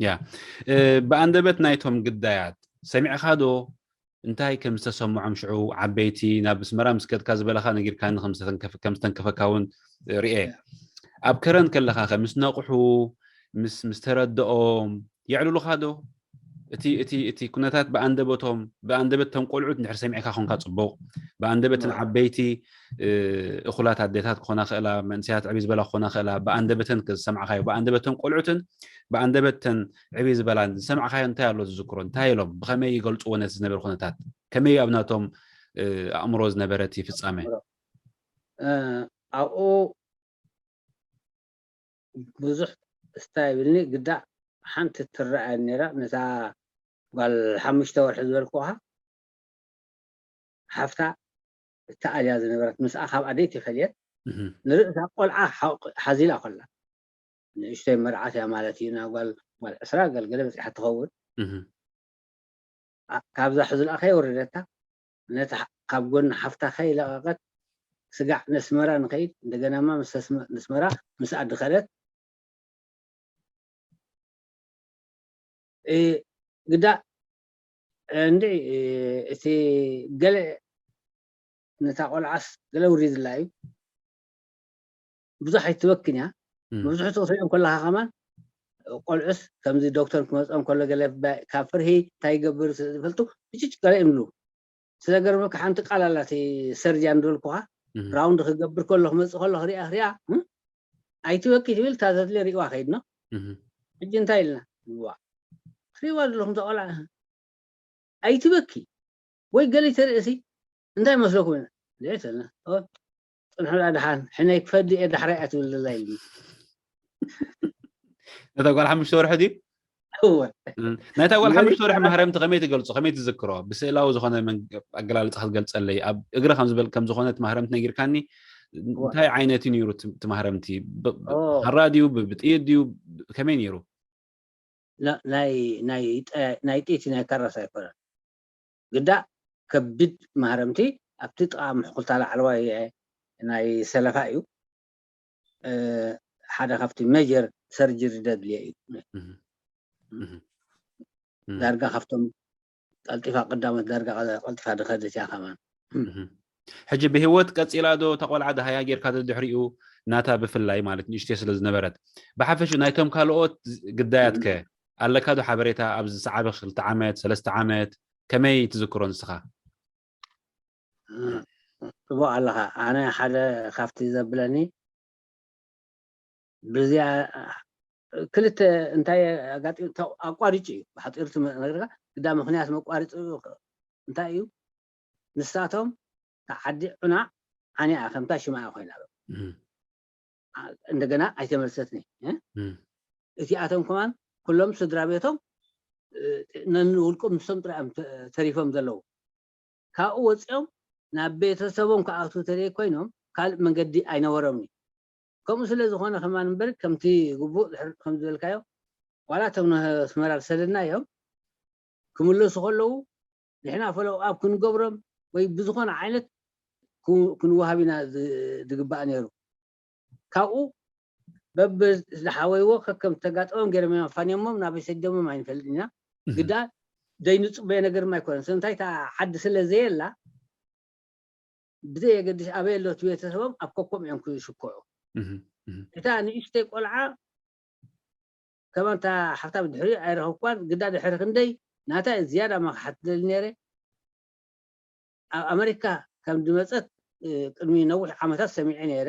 ያ ብኣንደበት ናይቶም ግዳያት ሰሚዕኻ ዶ? እንታይ ከም ዝተሰምዖም ሽዑ ዓበይቲ ናብ ኣስመራ ምስ ከድካ ዝበለኻ ነጊርካኒ ከም ዝተንከፈ- ከም ዝተንከፈካ እውን ርኤ። ኣብ ከረን ከለኻ ከ ምስ ነቕሑ ምስ ምስ ተረድኦም የዕልሉኻ ዶ? እቲ እቲ እቲ ኩነታት ብኣንደበቶም ብኣንደበት ቶም ቆልዑት እንድሕር ሰሚዕካ ኮንካ ጽቡቕ፣ ብኣንደበትን ዓበይቲ እኹላት ኣዴታት ክኾና ክእላ፣ መንእሰያት ዕብይ ዝበላ ክኾና ክእላ፣ ብኣንደበተን ዝሰማዕካዮ ብኣንደበተን ቆልዑትን ብኣንደበተን ዕብይ ዝበላን ዝሰማዕካዮ እንታይ ኣሎ ትዝክሮ? እንታይ ኢሎም ብኸመይ ይገልጽዎ ነቲ ዝነበረ ኩነታት? ከመይ ኣብ ናቶም ኣእምሮ ዝነበረ እቲ ፍጻመ? ኣብኡ ብዙሕ እስታ ይብልኒ ግዳ ሓንቲ ትረኣየኒ ነራ ነታ ጓል ሓሙሽተ ወርሒ ዝበልኩኻ ሓፍታ እታ ኣልያ ዝነበረት ምስኣ ካብ ኣደይ ተፈልየት ንርእሳ ቆልዓ ሓዚላ ኮላ ንእሽተይ መርዓት እያ ማለት እዩ ናብ ጓል ጓል ዕስራ ገልገለ በፂሓ ትኸውን ካብዛ ሕዝልኣ ከየወረደታ ነታ ካብ ጎኒ ሓፍታ ከይለቐቐት ስጋዕ ነስመራ ንኸይድ እንደገናማ ነስመራ ምስ ኣድኸለት ግዳ እንዲ እቲ ገለ ነታ ቆልዓስ ገለ ውሪድላ እዩ ብዙሕ ኣይትበክን እያ መብዝሕትኡ ክትሪኦ ከለካ ከማን ቆልዑስ ከምዚ ዶክተር ክመፅኦም ከሎ ገለ ካብ ፍርሂ እንታይ ይገብር ስለዝፈልጡ ብጭጭ ገለ ይብሉ ስለገርመካ ሓንቲ ቃል ኣላ እቲ ሰርጃን ዝበልኩኻ ራውንድ ክገብር ከሎ ክመፅእ ከሎ ክሪኣ ክሪኣ ኣይትበኪ ትብል እታ ዘድልየ ሪእዋ ከይድና ሕጂ እንታይ ኢልና ዋ ትሪእዋ ዘለኹም እዛ ቆልዓ ኣይትበኪ ወይ ገሊተ ርእሲ እንታይ መስለኩም ኢና ልዕል ተልና ፅንሑላ ድሓን ሕነይ ክፈዲ እየ ዳሕራይ እያ ትብል ዘላ ኢልኒ ነታ ጓል ሓሙሽተ ወርሒ ድዩ ናይታ ጓል ሓሙሽተ ወርሒ ማህረምቲ ከመይ ትገልፆ ከመይ ትዝክሮ ብስእላዊ ዝኾነ ኣገላልፃ ክትገልፀለይ ኣብ እግረ ከም ዝበል ከም ዝኾነ እቲ ማህረምቲ ነጊርካኒ እንታይ ዓይነት እዩ ነይሩ እቲ ማህረምቲ ሃራ ድዩ ብጥይት ድዩ ከመይ ነይሩ ናይ ጥይቲ ናይ ካራስ ኣይኮነን ግዳ ከቢድ ማህረምቲ ኣብቲ ጥቓ ምሕኩልታ ላዕለዋይ ናይ ሰለፋ እዩ ሓደ ካብቲ ሜጀር ሰርጀሪ ደድልዮ እዩ ዳርጋ ካብቶም ቀልጢፋ ቀዳሞት ዳርጋ ቀልጢፋ ድኸደት እያ ከማን ሕጂ ብህይወት ቀፂላ ዶ ተቆልዓ ድሃያ ጌርካ ድሕሪኡ ናታ ብፍላይ ማለት ንእሽተይ ስለ ዝነበረት ብሓፈሹ ናይቶም ካልኦት ግዳያት ከ ኣለካ ዶ ሓበሬታ ኣብዚ ዝሰዓበ ክልተ ዓመት ሰለስተ ዓመት ከመይ ትዝክሮ ንስኻ ጽቡቕ ኣለኻ ኣነ ሓደ ካብቲ ዘብለኒ ብዚኣ ክልተ እንታይ ኣጋጢ ኣቋሪጹ እዩ ብሓፂሩ ነግርካ ግዳ ምክንያት መቋሪጹ እንታይ እዩ ንሳቶም ዓዲ ዑና ዓንያ ከምታ ሽማያ ኮይና እንደገና ኣይተመልሰትኒ እቲኣቶም ከማን ኩሎም ስድራ ቤቶም ነንውልቁ ምስቶም ጥራዮም ተሪፎም ዘለዉ ካብኡ ወፂኦም ናብ ቤተሰቦም ክኣትዉ ተደይ ኮይኖም ካልእ መንገዲ ኣይነበሮምኒ ከምኡ ስለ ዝኾነ ከማን እምበር ከምቲ ግቡእ ድሕር ከም ዝበልካዮ ዋላ እቶም ኣስመራ ዝሰደድናዮም ክምለሱ ከለዉ ንሕና ፈለው ኣብ ክንገብሮም ወይ ብዝኾነ ዓይነት ክንወሃብ ኢና ዝግባእ ነይሩ ካብኡ በብዝሓወይዎ ከከም ተጋጠሞም ገይሮም እዮም ኣፋንዮሞም ናበይ ሰዲዶሞም ኣይንፈልጥ ኢና ግዳ ዘይንፅበዮ ነገር ድማ ኣይኮነን ስለምንታይ እታ ዓዲ ስለ ዘየላ ብዘየገድስ ኣበይ ኣሎ እቲ ቤተሰቦም ኣብ ከኮም እዮም ክሽኮዑ እታ ንእሽተይ ቆልዓ ከማን እታ ሓፍታ ብድሕሪ ኣይረኸብኳን ግዳ ድሕሪ ክንደይ ናታ ዝያዳ ማክሓት ትደሊ ነይረ ኣብ ኣመሪካ ከም ዝመፀት ቅድሚ ነዊሕ ዓመታት ሰሚዐ ነይረ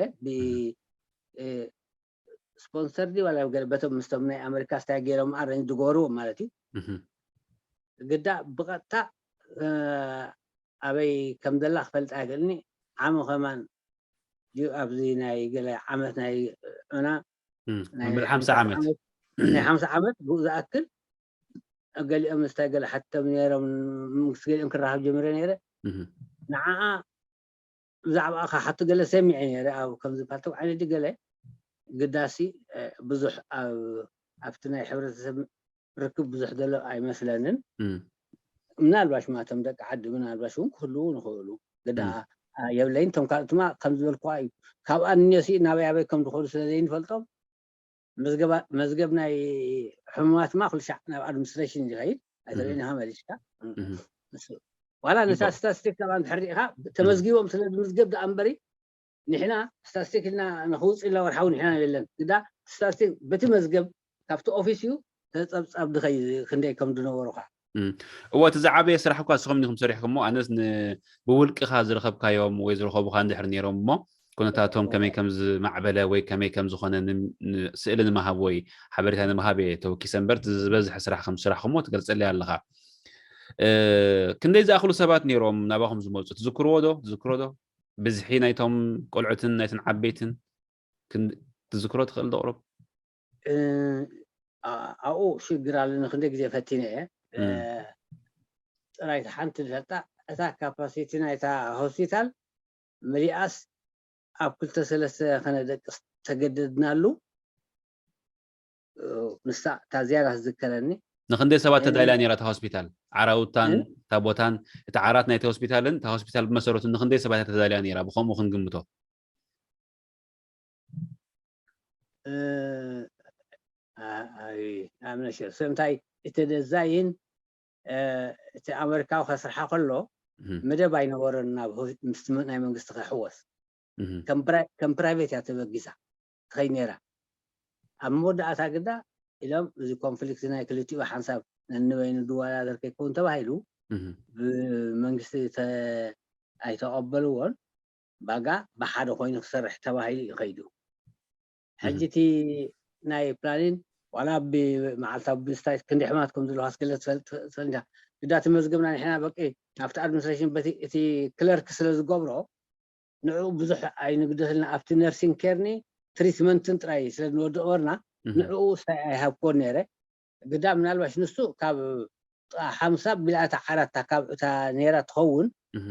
ብስፖንሰር ዲ ዋላ ገለ በቶም ምስቶም ናይ ኣመሪካ ስታይ ገይሮም ኣረኝ ዝገበርዎ ማለት እዩ ግዳ ብቐጥታ ኣበይ ከም ዘላ ክፈልጥ ኣይክእልኒ። ዓሚ ከማን ድዩ ኣብዚ ናይ ገለ ዓመት ናይ ዑና እም፣ ናይ መበል ሓምሳ ዓመት ናይ ሓምሳ ዓመት ብኡ ዝኣክል ገሊኦም ምስታይ ገለ ሓቶም ነይሮም ምስ ገሊኦም ክራኸብ ጀሚረ ነይረ። እህ፣ ንዓኣ ብዛዕባ ክሓቱ ገለ ሰሚዐ ነይረ ኣብ ከምዚ ፓልቶክ ዓይነት ገለ ግዳሲ እ፣ ብዙሕ ኣብ ኣብቲ ናይ ሕብረተሰብ ርክብ ብዙሕ ዘሎ ኣይመስለንን። እም፣ ምናልባሽ ማቶም ደቂ ዓዲ ምናልባሽ እውን ክህልዉ ንኽእሉ ግዳ እም፣ ኣ፣ የብለይን። እቶም ካልኦትማ ከም ዝበልኩዋ እዩ። ካብኣ ንነሲ ናበይ ኣበይ ከም ዝኸዱ ስለ ዘይንፈልጦም መዝገባ- መዝገብ ናይ ሕሙማትማ ኩሉ ሻዕ ናብ ኣድሚኒስትሬሽን ዝኸይድ ኣይትርእን እህ፣ ኢኻ መሊስካ። እም፣ እህ፣ እሱ ዋላ ነታ ጽቡቅ። ስታስቲክ ካብኣ እንድሕር ርኢኻ እህ፣ ተመዝጊቦም ስለ ዝምዝገብ ደኣ እምበሪ ንሕና ስታስቲክ ኢልና ንክውፅእ ኢልና ወርሓዊ ንሕና የለን ግዳ ስታስቲክ በቲ መዝገብ ካብቲ ኦፊስ እዩ ተፀብፃብ ድኸይ ክንደይ ከም ዝነበሩኻ እም። እወ፣ እቲ ዝዓበየ ስራሕ እኳ ንስኹም ኢኹም ሰሪሕኩሞ። ኣነስ ን-፣ ብውልቅኻ ዝረኸብካዮም ወይ ዝረኸቡኻ እንድሕር ነይሮም እሞ፣ ኩነታቶም ከመይ ከም ዝማዕበለ ወይ ከመይ ከም ዝኾነ ን-፣ ን-፣ ስእሊ ንምሃብ ወይ ሓበሬታ ንምሃብ እየ ተወኪሰ እምበር፣ እቲ ዝበዝሐ ስራሕ ከም ዝሰራሕኩሞ ትገልጸለይ ኣለኻ። እ፣ ክንደይ ዝኣኽሉ ሰባት ነይሮም ናባኹም ዝመጹ? ትዝክርዎ ዶ? ትዝክሮ ዶ? ብዝሒ ናይቶም ቆልዑትን ናይተን ዓበይትን ክን-፣ ትዝክሮ ትኽእል ዶ ቁሩብ? እ፣ ኣ-፣ ኣብኡ ሽግር ኣለኒ። ክንደይ ግዜ ፈቲነ እየ። እ፣ እም፣ ጥራይ ሓንቲ ዝፈልጣ እታ ካፓሲቲ ናይታ ሆስፒታል መሊኣስ ኣብ ክልተ ሰለስተ ከነደቅስ ተገደድናሉ። እ፣ ንሳ እታ ዝያዳ ትዝከረኒ። ንኽንደይ ሰባት እ፣ ተዳልያ ነይራ እታ ሆስፒታል? ዓራውታን እ፣ እታ ቦታን፣ እቲ ዓራት ናይቲ ሆስፒታልን እታ ሆስፒታል ብመሰረቱ ንኽንደይ ሰባት እያ ተዳልያ ነይራ? ብኸምኡ ክንግምቶ። እ፣ ኣ-፣ ኣይ፣ I'm not sure። ስለምንታይ እቲ ደዛይን እ፣ እቲ ኣመሪካዊ ከስርሓ ከሎ እህ፣ መደብ ኣይነበሮን ናብ ሆ-፣ ምስቲ መ-፣ ናይ መንግስቲ ክሕወስ። እህ፣ ከም ፕራ-፣ ከም ፕራይቬት እያ ተበጊሳ ትኸይድ ነይራ። ኣብ መወዳእታ ግዳ ኢሎም እዚ ኮንፍሊክት ናይ ክልቲኡ ሓንሳብ ነንበይኑ ድዋዳደር ከይከውን ተባሂሉ እህ፣ ብመንግስቲ ተ-፣ ኣይተቐበልዎን። ባጋ ብሓደ ኮይኑ ክሰርሕ ተባሂሉ እዩ ከይዱ። ሕጂ እህ፣ እቲ ናይ ፕላኒን ዋላ ብመዓልታዊ ብምስታይ ክንዲ ሕማት ከም ዘለዋ ስገለ ትፈልጥ ትፈልጥ ኢኻ። ግዳ እቲ መዝገብና ንሕና በቂ ናብቲ ኣድሚኒስትሬሽን በቲ እቲ ክለርክ ስለ ዝገብሮ ንዕኡ ብዙሕ ኣይንግደስልና። ኣብቲ ነርሲንግ ኬርኒ ትሪትመንትን ጥራይ ስለ ንወድኦ ነበርና እህ፣ ንዕኡ ስታይ ኣይሃብኮን ነይረ። ግዳ ምናልባሽ ንሱ ካብ ጥቓ ሓምሳ ቢልኣታ ዓራታ ካብ እታ ነይራ ትኸውን። እህ፣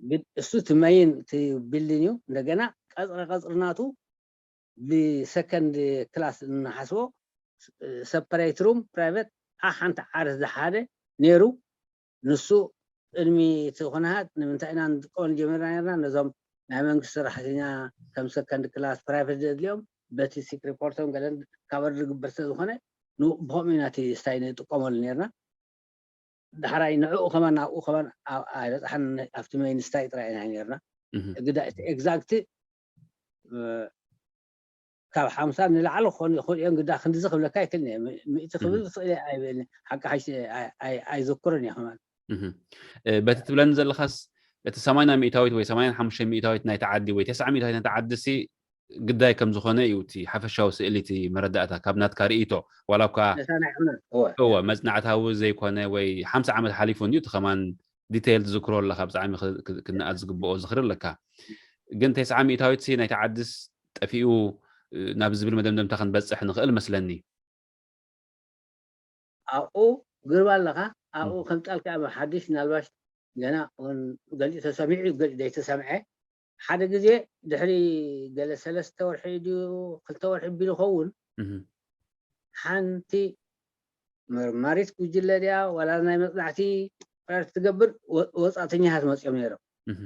ግን እሱ እቲ መይን እቲ ቢልዲን እዩ። እንደገና ቀጽረ ቀጽሪ ናቱ ብሰከንድ ክላስ እንሓስቦ ሰፐሬት ሩም ፕራይቬት ሓንቲ ዓርስ ዝሓደ ነይሩ። ንሱ ቅድሚ እቲ ኩነታት ንምንታይ ኢና ንጥቀመሉ ጀሚርና ነርና? ነዞም ናይ መንግስቲ ሰራሕተኛ ከም ሰከንድ ክላስ ፕራይቬት ዘድልዮም በቲ ሲክ ሪፖርቶም ገለን ካቨር ዝግበር ስለ ዝኾነ ን-፣ ብኸምኡ ኢና እቲ ስታይ ንጥቀመሉ ነርና። ዳሕራይ ንዕኡ ከማን ናብኡ ከማን ኣ-፣ ኣይበፅሓን። ኣብቲ ሜይን ስታይ ጥራይ ኢና ነርና። እህ፣ ግዳ እቲ ኤግዛክት እ፣ ካብ ሓምሳ ንላዕሊ ክኾኑ ይኽእሉ እዮም። ግዳ ክንድዚ ክብለካ ኣይክእልን እየ። ሚ-፣ ሚእቲ ክብል እህ፣ ዝኽእል እየ ኣይብልን። ሓቂ ሓሽ ኣይ-፣ ኣይ-፣ ኣይዝክርን እየ ከማን። እህ። እ፣ በቲ ትብለኒ ዘለኻስ እቲ ሰማንያ ሚእታዊት ወይ ሰማንያን ሓሙሽተ ሚእታዊት ናይቲ ዓዲ ወይ ተስዓ ሚእታዊት ናይቲ ዓዲ ሲ ግዳይ ከም ዝኾነ እዩ እቲ ሓፈሻዊ ስእሊ፣ እቲ መረዳእታ ካብ ናትካ ርእይቶ። ዋላ እኳ ነታ ናይ ዑና፣ እወ። እወ፣ መጽናዕታዊ ዘይኮነ ወይ ሓምሳ ዓመት ሓሊፉ እንድዩ፣ እቲ ከማን ዲቴይል ትዝክሮ ኣለኻ፣ ብጣዕሚ ክ-፣ ክ-፣ ክንኣድ ዝግብኦ ዝኽሪ ኣለካ። ግን ተስዓ ሚእታዊት ሲ ናይቲ ዓድስ ጠፊኡ፣ እ፣ ናብ ዝብል መደምደምታ ክንበጽሕ ንኽእል መስለኒ። ኣብኡ ግርባ ኣለኻ፣ ኣብኡ እም። ከምጻልካ ኣብ ሓድሽ ምናልባሽ ገና እውን ገሊኡ ተሰሚዑ እዩ፣ ገሊኡ ዘይተሰምዐ። ሓደ ግዜ ድሕሪ ገለ ሰለስተ ወርሒ ድዩ ክልተ ወርሒ ቢሉ ኸውን፣ እህ። ሓንቲ መርማሪት ጉጅለ ድያ ዋላ ናይ መጽናዕቲ ፕራር ትገብር ወ-፣ ወጻእተኛታት መጺኦም ነይሮም። እህ።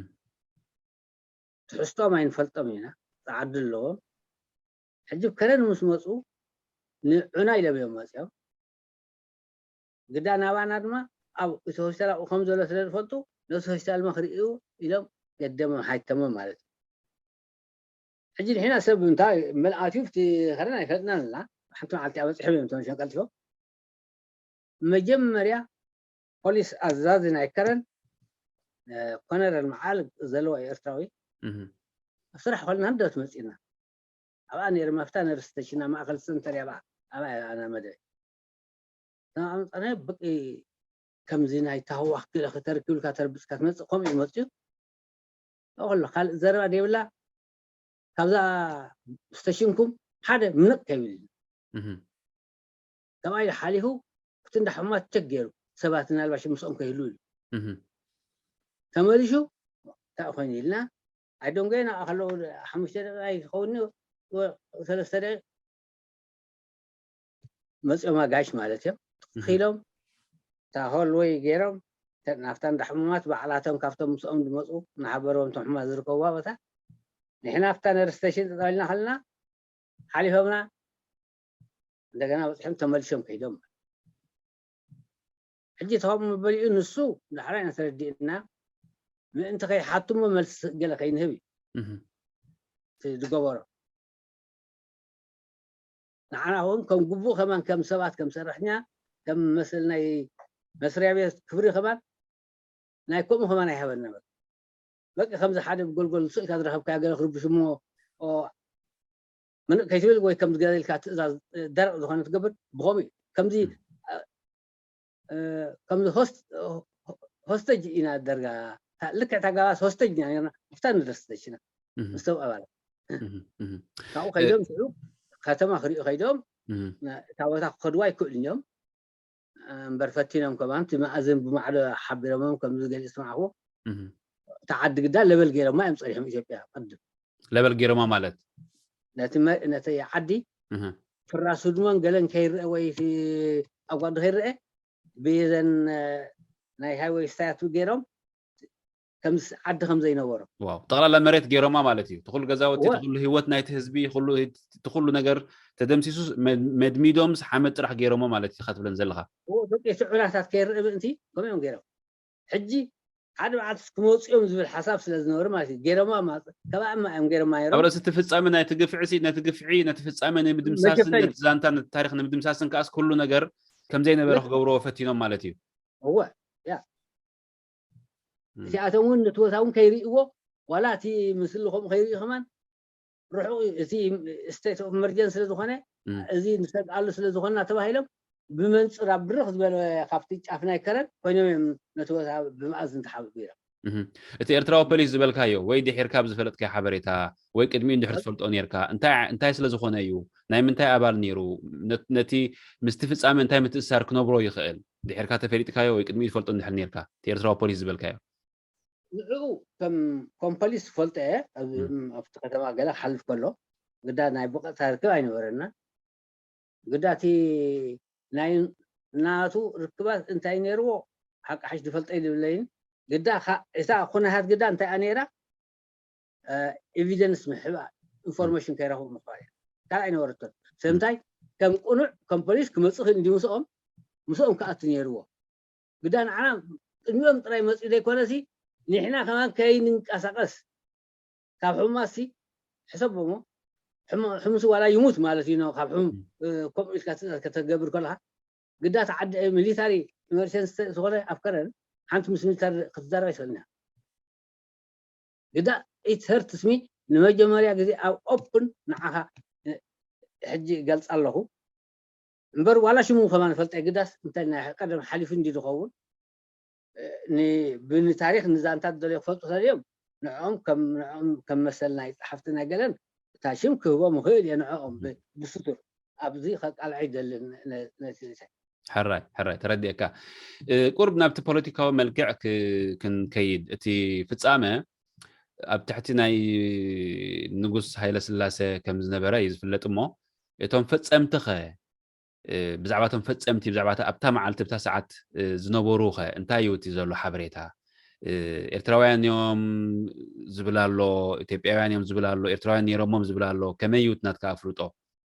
ትሕዝቶም ኣይንፈልጦም ኢና፣ ጸዓዲ ኣለዎም። ሕጂ ከረን ምስ መጹ ንዑና ኢሎም እዮም መጺኦም። ግዳ ናባና ድማ ኣብ እቲ ሆስፒታል ኣብኡ ከም ዘሎ ስለ ዝፈልጡ ነቲ ሆስፒታል ድማ ክርእዩ ኢሎም ገደሞም ሓይተሞም ማለት እዩ። ሕጂ ንሕና ሰብ እንታይ መልኣትዩ ኣብቲ ከረን ኣይፈልጥናን ኣለና። ሓንቲ መዓልቲ ኣበጺሖም እዮም እቶም ሸንቀልቲፎም። መጀመርያ ፖሊስ ኣዛዚ ናይ ከረን፣ እ፣ ኮነረል መዓል ዘለዎ ኤርትራዊ፣ እህ። ኣብ ስራሕ ከለና ህደት መጺና። ኣብኣ ነይረ መፍታ ነርስ ተሽና ማእከል ሰንተር እያ ኣብኣ፣ ኣብኣ እያ ኣና መደብ። እታ ኣምጻና ብቂ ከምዚ ናይ ታህዋኽ ክልእኺ ተረኪብልካ ተረቢፅካ ትመፅእ ከምኡ እዩ መፅኡ። ከሎ ካልእ ዘረባ ደይብላ ካብዛ ስቴሽንኩም ሓደ ምንቕ ከይብል እዩ። እህ፣ ተባሂሉ ሓሊፉ እቲ እንዳ ሕሙማት ቸክ ገይሩ ሰባት ናልባሽ ምስኦም ከይህሉ ኢሉ እህ፣ ተመሊሱ እንታይ ኮይኑ ኢልና ኣይዶንጎ ኢና ከለዉ ሓሙሽተ ደቂቃ ይኸውን ሰለስተ ደቂቃ መፂኦም ኣጋይሽ ማለት እዮም እህ፣ ኪሎም እታ ሆል ወይ ገይሮም ተ- ናብታ እንዳ ሕሙማት ባዕላቶም ካብቶም ምስኦም ዝመፁ እናሓበርዎም እቶም ሕሙማት ዝርከብዋ ቦታ ንሕና ኣብታ ነርስ ስቴሽን ጠጠው ኢልና ከለና ሓሊፎምና እንደገና በፂሖም ተመሊሶም ከይዶም ሕጂ ተኸም መበሊኡ ንሱ ዳሕራይ እናተረዲእና ምእንቲ ከይሓትሞ መልሲ ገለ ከይንህብ እዩ እህ፣ እቲ ዝገበሮ ንዓና እውን ከም ግቡእ ከማን ከም ሰባት ከም ሰራሕኛ ከም መስል ናይ መስሪያ ቤት ክብሪ ከማን ናይ ከምኡ ከማን ኣይሃበና በቃ በቂ ከምዚ ሓደ ብጎልጎል ንሱ ኢልካ ዝረኸብካ ገለ ክርብሽ እሞ ኦ፣ ምንቕ ከይትብል ወይ ከም ዝገለልካ ትእዛዝ ደረቕ ዝኾነ ትገብር ብኸምኡ እዩ ከምዚ እ፣ ከምዚ ሆስት ሆስተጅ ኢና ደርጋ ልክዕ ታጋባስ ሆስተጅ ኢና ነርና ኣብታ ንደርስ ተሽና እህ፣ ምስቶም ኣባላት እህ፣ እህ፣ ካብኡ ከይዶም ሽዑ ከተማ ክሪኡ ከይዶም እህ፣ እታ ቦታ ክኸድዋ ይክእሉ እዮም እምበር ፈቲኖም ከማን እቲ መኣዝን ብማዕዶ ሓቢሮሞም ከምዚ ገሊፅ ስማዕኹ እህ። እቲ ዓዲ ግዳ ለበል ገይሮማ እዮም ፀኒሖም ኢትዮጵያ ቅድም ለበል ገይሮማ ማለት ነቲ መ- ነቲ ዓዲ እህ። ፍራስ ህድሞን ገለን ከይረአ ወይ እቲ ኣጓዲ ከይረአ ብዘን ናይ ሃይወይ ስታያት ገይሮም ከምዚ ዓዲ ከም ዘይነበሮ ዋው ጠቕላላ መሬት ገይሮማ ማለት እዩ። ትኩሉ ገዛውቲ ወ- ትኩሉ ህይወት ናይቲ ህዝቢ ኩሉ ትኩሉ ነገር ተደምሲሱ መድ- መድሚዶምስ ሓመድ ጥራሕ ገይሮሞ ማለት እዩ። ትብለን ዘለኻ እዎ፣ በቂ እቲ ዑላታት ከይረአ ምእንቲ ከምኡ እዮም ገይሮም። ሕጂ ሓደ በዓልቲ ክመፁ እዮም ዝብል ሓሳብ ስለ ዝነበረ ማለት እዩ ገይሮማ ማለት እዩ። ከባእማ እዮም ገይሮማ ነይሮም። ኣብ ርእሲ እቲ ፍጻሜ ናይቲ ግፍዒ ሲ ነቲ ግፍዒ ነቲ ፍጻሜ ንምድምሳስን መሸፈኒ። ነቲ ዛንታ ነቲ ታሪክ ንምድምሳስን ከኣስ ኩሉ ነገር ከምዘይነበረ ልክ። ክገብርዎ ፈቲኖም ማለት እዩ። እወ ያ እም። እዚኣቶም እውን ነቲ ቦታ እውን ከይርእይዎ ዋላ እቲ ምስሊ ከምኡ ከይርእዩ ከማን ርሑቕ እዩ። እቲ ስቴት ኦፍ ኢመርጀንሲ ስለ ዝኾነ እም። እዚ ንሰግኣሉ ስለ ዝኾንና ተባሂሎም ብመንፅር ኣብ ብርኽ ዝበለ ካብቲ ጫፍ ናይ ከረን ኮይኖም እዮም ነቲ ቦታ ብመኣዝን ተሓቢሮም። እህ። እቲ ኤርትራዊ ፖሊስ ዝበልካዮ ወይ ድሒርካ ብዝፈለጥካዮ ሓበሬታ ወይ ቅድሚኡ እንድሕር ትፈልጦ ነርካ እንታይ እንታይ ስለ ዝኾነ እዩ? ናይ ምንታይ ኣባል ነይሩ? ነ- ነቲ ምስቲ ፍጻሜ እንታይ ምትእሳር ክነብሮ ይኽእል? ድሒርካ ተፈሊጥካዮ ወይ ቅድሚኡ ትፈልጦ እንድሕር ነርካ እቲ ኤርትራዊ ፖሊስ ዝበልካዮ ንዕኡ ከም ከም ፖሊስ ዝፈልጦ እየ። ኣብ- እም። ኣብቲ ከተማ ገለ ክሓልፍ ከሎ ግዳ ናይ ብቐጥታ ርክብ ኣይነበረና። ግዳ እቲ ናይ ናቱ ርክባት እንታይ ነይርዎ ሓቂ ሓሽ ዝፈልጦ ይብለይን ግዳ ካ- እታ ኩነታት ግዳ እንታይ እያ ነይራ ኤቪደንስ ምሕባእ ኢንፎርሜሽን ከይረኽቡ ምኽባር እያ። ካልኣይ ነበረቶ ስለምንታይ ከም ቁኑዕ ከም ፖሊስ ክመፅእ ክእል እንዲ ምስኦም ምስኦም ክኣቱ ነይርዎ ግዳ ንዓና ቅድሚኦም ጥራይ መፅኡ ዘይኮነሲ ንሕና ከማን ከይንንቀሳቀስ ካብ ሕሙማትሲ ሕሰቦሞ ሕሙ- ሕሙስ ዋላ ይሙት ማለት እዩ ካብ ሕሙ እ፣ ከምኡ ኢልካ ትእዛዝ ከተገብር ከለካ ግዳ ተዓዲ ሚሊታሪ ኢመርጀንሲ ዝኾነ ኣብ ከረን ሓንቲ ምስ ሚሊታሪ ክትዛረብ ኣይትኽእልን እያ ግዳ ኢት ሄርትስ ሚ ንመጀመርያ ግዜ ኣብ ኦፕን ንዓኻ እ፣ ሕጂ ይገልፃ ኣለኹ እምበር ዋላ ሽሙ ከማን ፈልጠ ግዳስ እንታይ ናይ ቀደም ሓሊፉ እንዲ ዝኸውን እ፣ ን- ብንታሪክ ንዛንታ ዝደለዩ ክፈልጡ ተልዮም ንዕኦም ከም ንዕኦም ከም መሰል ናይ ፀሓፍቲ ናይ ገለን እታ ሽም ክህቦም ይኽእል እየ ንዕኦም ብ- ብስቱር ኣብዚ ከቃልዐ ይደሊ ነ- ነ- ነቲ ሕራይ ሕራይ ተረዲእካ እ፣ ቁርብ ናብቲ ፖለቲካዊ መልክዕ ክ- ክንከይድ እቲ ፍጻመ ኣብ ትሕቲ ናይ ንጉስ ሃይለ ስላሴ ከም ዝነበረ እዩ ዝፍለጥ እሞ እቶም ፈጸምቲ ኸ እ፣ ብዛዕባ እቶም ፈጸምቲ ብዛዕባ እታ- ኣብታ መዓልቲ ብታ ሰዓት እ፣ ዝነበሩ ኸ እንታይ እዩ እቲ ዘሎ ሓበሬታ እ፣ ኤርትራውያን እዮም ዝብል ኣሎ ኢትዮጵያውያን እዮም ዝብል ኣሎ ኤርትራውያን ነይሮሞም ዝብል ኣሎ ከመይ እዩ እቲ ናትካ ኣፍልጦ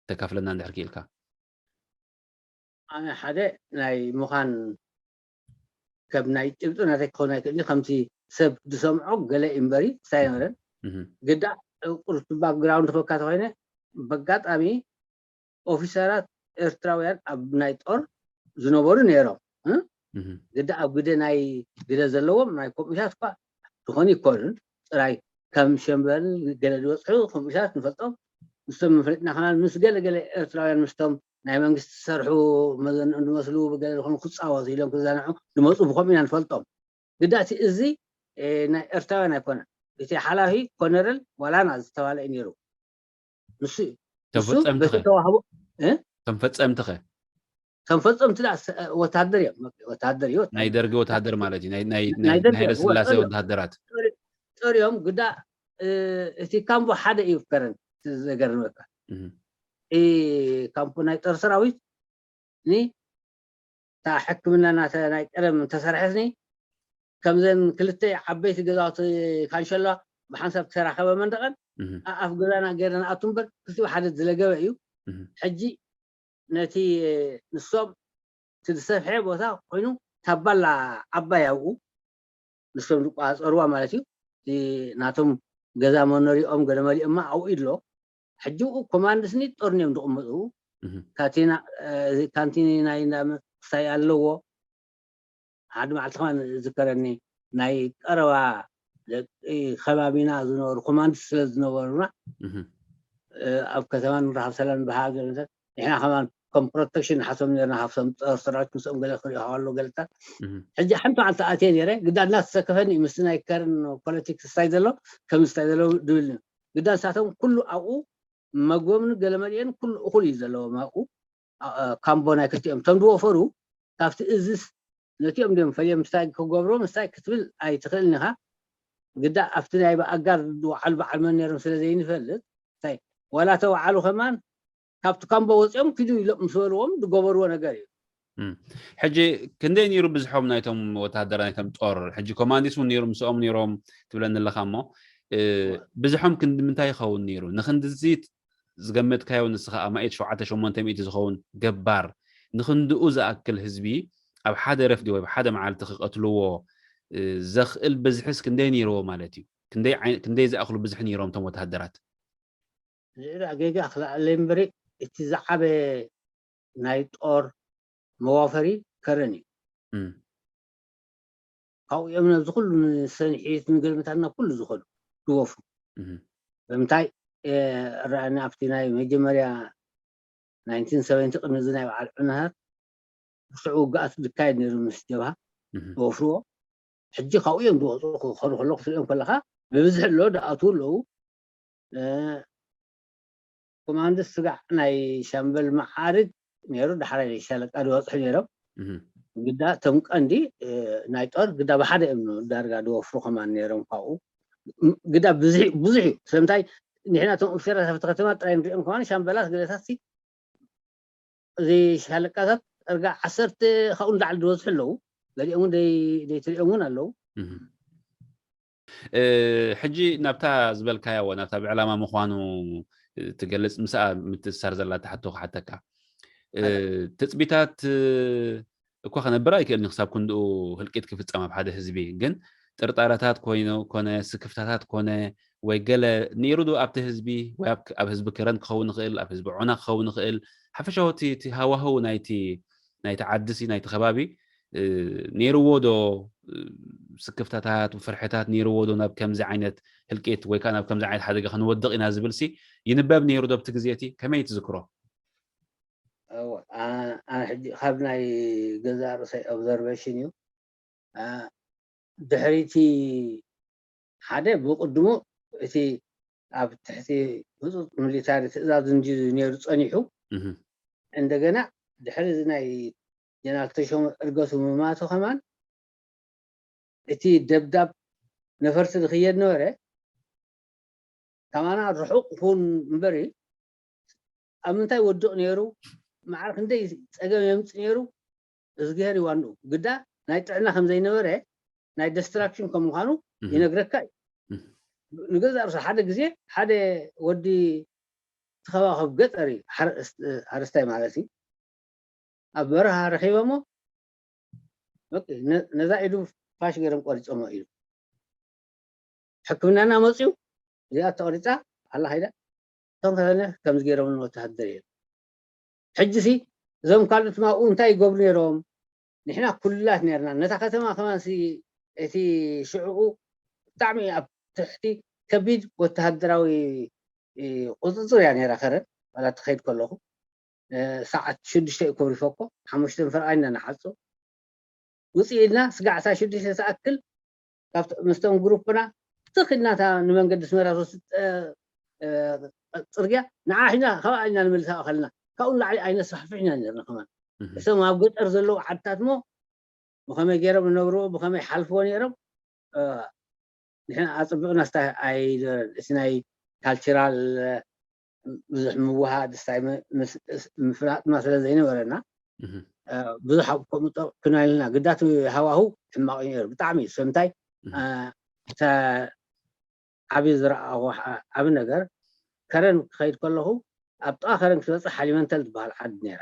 ተካፍለና እንድሕር ክኢልካ ኣነ ሓደ ናይ ምዃን ከም ናይ ጭብጢ ናተይ ክኸውን ኣይክእል ከምቲ ሰብ ዝሰምዖ ገለ እምበሪ ሳይኖረን ግዳ ቁርቱ ባክግራውንድ ክበካ ተኮይነ በጋጣሚ ኦፊሰራት ኤርትራውያን ኣብ ናይ ጦር ዝነበሩ ነይሮም ግዳ ኣብ ግደ ናይ ግደ ዘለዎም ናይ ኮሚታት እኳ ዝኾኑ ይኮኑን ጥራይ ከም ሸምበል ገለ ዝበፅሑ ኮሚታት ንፈልጦም ምስቶም መፍለጥና ከማን ምስ ገለ ገለ ኤርትራውያን ምስቶም ናይ መንግስቲ ዝሰርሑ መዘንኦም ዝመስሉ ብገለ ዝኾኑ ክፃወቱ ኢሎም ክዛንዑ ዝመፁ ብኸምኡ ኢና ንፈልጦም። ግዳ እቲ እዚ ናይ ኤርትራውያን ኣይኮነን። እቲ ሓላፊ ኮነረል ዋላና ዝተባለ እዩ ነይሩ። ንሱ እዩ። ንሱ ተፈጸምቲ በቲ ኸ? ተዋህቦ እ? ተፈጸምቲ ኸ? ከም ፈጸምቲ ደኣ ሰ- ወታደር እዮም። ወታደር እዩ። ናይ ደርጊ ወታደር ማለት እዩ። ናይ ናይ ናይ ናይ ደርጊ ሃይለ ስላሴ ወታደር። ወታደራት። ጠሪ- ጠሪኦም ግዳ እ፣ እቲ ካምቦ ሓደ እዩ ከረን ዘገርመካ። እህ። እ፣ ካምፖ ናይ ጦር ሰራዊት ኒ እታ ሕክምና ናተ ናይ ቀደም እንተሰርሐትኒ ከምዘን ክልተ ዓበይቲ ገዛውቲ ካንሸሎ ብሓንሳብ ተራኸበ መንደቐን እህ። ኣፍ ገዛና ገይረ ንኣቱ እምበር ክልቲኡ ሓደ ዝለገበ እዩ። እህ። ሕጂ ነቲ ንሶም እቲ ዝሰፍሐ ቦታ ኮይኑ ታባላ ዓባይ ኣብኡ ንሶም ዝቋፀርዋ ማለት እዩ። እቲ ናቶም ገዛ መኖሪኦም ገለ መሊኦማ ኣብኡ ይድሎ። ሕጂ ብኡ ኮማንድስኒ ጦርኒ እዮም ዝቕመጡ። እህ። ካንቲና እ፣ ካንቲኒ ናይ እንዳ ክሳይ ኣለዎ። ሓደ መዓልቲ ከማን ዝከረኒ ናይ ቀረባ ደቂ ከባቢና ዝነበሩ ኮማንድስ ስለ ዝነበሩና እህ። እ፣ ኣብ ከተማ ንራኸብ ሰላም ንበሃብ ዘለና ንሕና ከማን ከም ፕሮቴክሽን ንሓቶም ነርና ካብቶም ጦር ሰራዊት ምስኦም ገለ ክሪኦ ኣሎ ገለታት እህ። ሕጂ ሓንቲ መዓልቲ ኣትየ ነይረ ግዳ እናተሰከፈኒ እዩ ምስቲ ናይ ከርን ፖለቲክስ ስታይ ዘሎ ከም ስታይ ዘሎ ድብል እዩ ግዳ ንሳቶም ኩሉ ኣብኡ መግቦምን ገለ መሊኦን ኩሉ እኹል እዩ ዘለዎም ኣብኡ ኣ- ኣ- ካምቦ ናይ ክልቲኦም እቶም ዝወፈሩ ካብቲ እዝስ ነቲኦም ድም ፈልዮም ምስታይ ክገብሮ ምስታይ ክትብል ኣይትኽእልን ኢኻ ግዳ ኣብቲ ናይ ኣጋር ዝወዓሉ በዓል መን ነይሮም ስለ ዘይንፈልጥ እንታይ ዋላ ተወዓሉ ከማን ካብቲ ካምቦ ወፂኦም ኪዱ ኢሎም ምስ በልዎም ዝገበርዎ ነገር እዩ እም። ሕጂ ክንደይ ነይሩ ብዝሖም ናይቶም ወታደራ ናይቶም ጦር ሕጂ ኮማንዲስ እውን ነይሩ ምስኦም ነይሮም ትብለኒ ኣለኻ እሞ እ፣ ብዝሖም ክንዲ ምንታይ ይኸውን ነይሩ ንክንድዚ ዝገመትካዮ ንስኻ ኣማኢት ሸውዓተ ሸሞንተ ሚእቲ ዝኸውን ገባር ንክንድኡ ዝኣክል ህዝቢ ኣብ ሓደ ረፍዲ ወይ ኣብ ሓደ መዓልቲ ክቐትልዎ እ፣ ዘኽእል ብዝሕስ ክንደይ ነይርዎ ማለት እዩ ክንደይ ዓይ- ክንደይ ዝኣኽሉ ብዝሒ ነይሮም እቶም ወታደራት ልዕሊ ኣጌጋ ክልኣለይ እምበሪ እቲ ዝዓበ ናይ ጦር መዋፈሪ ከረን እዩ እም። ካብኡ እዮም ነዚ ኩሉ ንሰንሒት ንገልምታትና ኩሉ ዝኸዱ ዝወፍሩ እም። ብምንታይ እ፣ ረኣና ኣብቲ ናይ መጀመርያ ናይንቲን ሰቨንቲ ቅድሚ እዚ ናይ በዓል ዑናታት ብስዑ ውግኣት ዝካየድ ነይሩ ምስ ጀብሃ እም። ዝወፍርዎ ሕጂ ካብኡ እዮም ዝወፁ ክኸዱ ከለኩ ትሪኦም ከለካ ብብዝሒ ኣሎ ድኣትዉ ኣለዉ እ፣ ኮማንዶ ስጋዕ ናይ ሻምበል መዓርግ ነይሩ ዳሕራይ ሻለቃ ዝበፅሑ ነይሮም እህ። ግዳ እቶም ቀንዲ እ፣ ናይ ጦር ግዳ ብሓደ እዮም ዳርጋ ዝወፍሩ ከማን ነይሮም ካብኡ ም- ግዳ ብዙሕ ብዙሕ እዩ ስለምንታይ ንሕና እቶም ኦፊሰራት ኣብቲ ከተማ ጥራይ ንሪኦም ከማን ሻምበላት ገለታት ሲ እዚ ሻለቃታት ዳርጋ ዓሰርተ ካብኡ ንላዕሊ ዝበዝሑ ኣለዉ ገሊኦም እውን ደይ- ደይትሪኦም እውን ኣለዉ እህ። እ፣ ሕጂ ናብታ ዝበልካያ እዋ ናብታ ብዕላማ ምዃኑ እ፣ ትገልጽ ምስኣ ምትእስሳር ዘላ ትሓቶ ክሓተካ እ፣ ትጽቢታት እ፣ እኳ ክነብር ኣይክእልን ክሳብ ክንድኡ ህልቂት ክፍጸም ኣብ ሓደ ህዝቢ ግን ጥርጣረታት ኮይኖ ኮነ ስክፍታታት ኮነ ወይ ገለ ነይሩ ዶ ኣብቲ ህዝቢ ወይ ኣብ ኣብ ህዝቢ ከረን ክኸውን ይኽእል ኣብ ህዝቢ ዖና ክኸውን ይኽእል ሓፈሻዊ እቲ እቲ ሃዋህው ናይቲ ናይቲ ዓዲ ሲ ናይቲ ከባቢ እ፣ ነይርዎ ዶ እ፣ ስክፍታታት ፍርሕታት ነይርዎ ዶ ናብ ከምዚ ዓይነት ህልቂት ወይ ከዓ ናብ ከምዚ ዓይነት ሓደጋ ክንወድቕ ኢና ዝብል ሲ ይንበብ ነይሩ ዶ ኣብቲ ግዜ እቲ ከመይ ትዝክሮ እወ፣ ኣ- ኣነ ሕጂ ካብ ናይ ገዛ ርእሰይ ኦብዘርቬሽን እዩ ኣ፣ ድሕሪቲ ሓደ ብቅድሙ እቲ ኣብ ትሕቲ ህፁፅ ሚሊታሪ ትእዛዝ እንዲ ነይሩ ፀኒሑ እህ። እንደገና ድሕሪ እዚ ናይ ጀነራል ተሾመ እርገቱ ምማቱ ከማን እቲ ደብዳብ ነፈርቲ ዝክየድ ነበረ ከማና ርሑቕ ይኹን እምበሪ ኣብ ምንታይ ወድቕ ነይሩ መዓር ክንደይ ፀገም የምፅ ነይሩ እዝግሄር ይዋንኡ ግዳ ናይ ጥዕና ከምዘይነበረ ናይ ደስትራክሽን ከም ምዃኑ እህ። ይነግረካ እዩ እህ። ንገዛ ርሱ ሓደ ግዜ ሓደ ወዲ ተኸባኸብ ገጠር እዩ ሓረ- ሓረስታይ ማለት እዩ ኣብ በረኻ ረኺቦሞ በቃ ነ- ነዛ ኢዱ ፋሽ ገይሮም ቆሪፆሞ ኢሉ ሕክምናና መፅዩ እዚኣ ተቆሪፃ ኣላ ከይዳ እቶም ከነ ከምዚ ገይሮም ወተሃደር እዮም ሕጂ ሲ እዞም ካልኦት ማብኡ እንታይ ይገብሩ ነይሮም ንሕና ኩላት ነርና ነታ ከተማ ከማን ሲ እቲ ሽዕኡ ብጣዕሚ ኣብ ትሕቲ ከቢድ ወተሃደራዊ ቁፅፅር እያ ነይራ ከረን ዋላ ትኸይድ ከለኹ ሰዓት ሽዱሽተ እዩ ኮሪፎ እኮ ሓሙሽተ ፈርቓ ኢና ንሓፁ ውፅእ ኢልና ስጋዕ ሰዓት ሽዱሽተ ትኣክል ካብቲ ምስቶም ግሩፕና ትኽ ኢልና እታ ንመንገዲ ኣስመራ ዝወስድ ፅርግያ ንዓ ሒና ካብኣ ኢና ንመልሳ ከለና ካብኡ ንላዕሊ ኣይነስፋሕፍሕ ኢና ነርና ከማን እቶም ኣብ ገጠር ዘለዉ ዓድታት ሞ ብኸመይ ገይሮም ይነብርዎ ብኸመይ ሓልፍዎ ነይሮም ንሕና ኣፅብቕና ስታይ ኣይነበረን እቲ ናይ ካልቸራል ብዙሕ ምውሃድ ስታይ ምፍላጥና ስለ ዘይነበረና ብዙሕ ኣብኡ ከምኡ ጠቂና ኢልና ግዳቱ ሃዋሁ ሕማቕ እዩ ነይሩ ብጣዕሚ እዩ። ስለምንታይ ዓብዪ ዝረኣኹ ዓቢ ነገር ከረን ክኸይድ ከለኹ ኣብ ጥቓ ከረን ክትበፅሕ ሃሊመንተል ትበሃል ዓዲ ነይራ።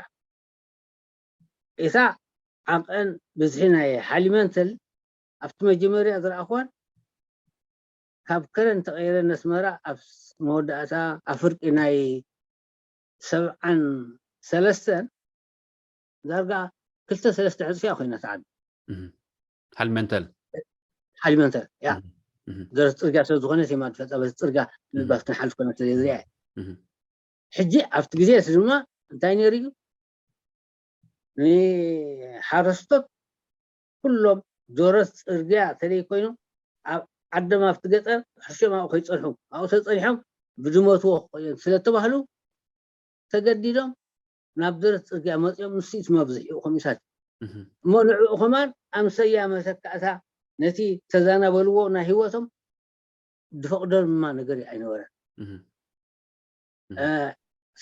እታ ዓቐን ብዝሒ ናይ ሃሊመንተል ኣብቲ መጀመርያ ዝረኣኽዋን ካብ ከረን ተቐይረ ነስመራ ኣብ መወዳእታ ኣብ ፍርቂ ናይ ሰብዓን ሰለስተን ዳርጋ ክልተ ሰለስተ ዕፅፊ እያ ኮይና ትዓቢ ሃሊመንተል ሃሊመንተል ያ ደረት ፅርግያ ስለ ዝኾነት የማ ትፈልጣ በቲ ፅርግያ ምልባት ክንሓልፍ ኮነ ስለ ዝሪኣ ሕጂ ኣብቲ ግዜ እዚ ድማ እንታይ ነይሩ እዩ ንሓረስቶት ኩሎም ደረት ፅርግያ ተለይ ኮይኖም ኣብ ዓዶም ኣብቲ ገጠር ሕርሾም ኣብኡ ከይፀንሑ ኣብኡ ተፀኒሖም ብድመትዎ ክቆዮም ስለተባህሉ ተገዲዶም ናብ ደረት ፅርግያ መፂኦም ንሱ እቲ መብዝሒኡ ከምኡታት እሞ ንዕኡ ከማን ኣምሰያ መተካእታ ነቲ ተዛናበልዎ ናይ ህይወቶም ዝፈቅዶ ድማ ነገር ኣይነበረን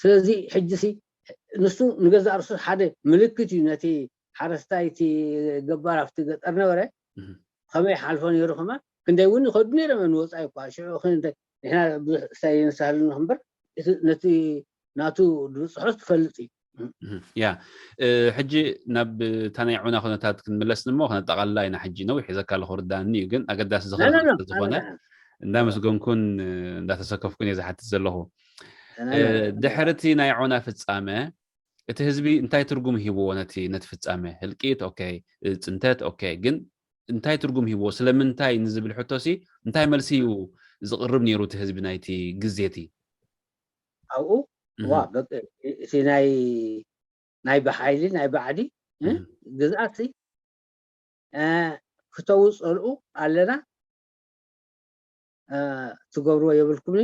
ስለዚ ሕጂ ሲ ንሱ ንገዛእ ርሱ ሓደ ምልክት እዩ ነቲ ሓረስታይ እቲ ገባር ኣብቲ ገጠር ነበረ ከመይ ሓልፎ ነይሩ ከማ ክንደይ እውን ይኸዱ ነይሮም ንወፃኢ እኳ ሽዑ ንሕና ብዙሕ ሳይ ንሳህል ንክንበር ነቲ ናቱ ዝበፅሖ ትፈልጥ እዩ ያ ሕጂ ናብ እታ ናይ ዑና ኩነታት ክንምለስ እሞ ከነጠቃልላ ኢና ሕጂ ነዊሕ ሒዘካ ኣለኹ ርዳእኒ እዩ ግን ኣገዳሲ ዝኽእል ዝኾነ እንዳመስገንኩን እንዳተሰከፍኩን እየ ዝሓትት ዘለኹ ድሕሪ እቲ ናይ ዑና ፍፃመ እቲ ህዝቢ እንታይ ትርጉም ሂብዎ ነቲ ነቲ ፍፃመ ህልቂት ኦኬ ፅንተት ኦኬ ግን እንታይ ትርጉም ሂብዎ ስለምንታይ ንዝብል ሕቶ ሲ እንታይ መልሲ እዩ ዝቕርብ ነይሩ እቲ ህዝቢ ናይቲ ግዜ እቲ ኣብኡ ዋ በቂ እቲ ናይ ናይ ብሓይሊ ናይ ባዕዲ ግዝኣት ሲ ክተውፀልኡ ኣለና ትገብርዎ የብልኩምኒ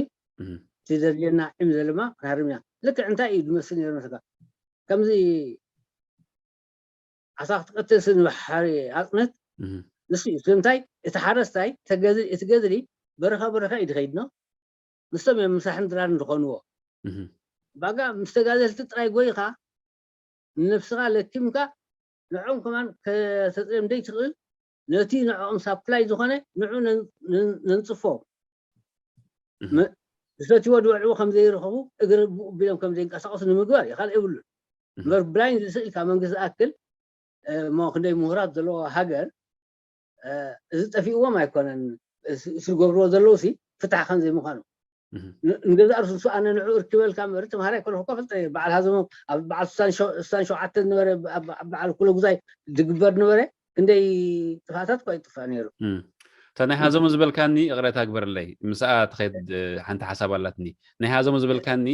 እቲ ዘድልየና ዒም ዘለና ክንሃርም ኢና ልክዕ እንታይ እዩ ዝመስል ነይሩ መስካ ከምዚ ዓሳ ክትቀትል ንባሕሪ ኣፅነት ንሱ እዩ ስለምንታይ እቲ ሓረስታይ እቲ ገዝሊ በረኻ በረኻ እዩ ዝኸይድ ነው ንሶም እዮም ምሳሕን ድራርን ዝኾንዎ ባጋ ምስ ተጋደልቲ ጥራይ ጎይኻ ንነብስኻ ለኪምካ ንዕኦም ከማን ከተፅርዮም ደይ ትኽእል ነቲ ንዕኦም ሳፕላይ ዝኾነ ንዑ ነንፅፎ ዝሰትዎ ዝበልዕዎ ከም ዘይረኸቡ እግሪ ቢሎም ከም ዘይንቀሳቀሱ ንምግባር እዩ ካልእ የብሉን እምበር ብላይን ዝስእልካ መንግስቲ ኣክል እሞ ክንደይ ምሁራት ዘለዎ ሃገር እዚ ጠፊእዎም ኣይኮነን ዝገብርዎ ዘለዉ ሲ ፍታሕ ከም ዘይምዃኑ ንገዛእ ርሱ ኣነ ንዑ እርክበልካ ምበር ተምሃራይ ኮነ እኳ ፈልጠ በዓል ሃዘሞ ኣብ በዓል ስሳን ሸውዓተ ነበረ በዓል ኩሎ ጉዛይ ዝግበር ነበረ ክንደይ ጥፋታት እኳ ይጥፋእ ነይሩ እታ ናይ ሃዘሙ ዝበልካኒ እቕረታ ግበረለይ ምስኣ ትኸይድ ሓንቲ ሓሳብ ኣላትኒ ናይ ሃዘሙ ዝበልካኒ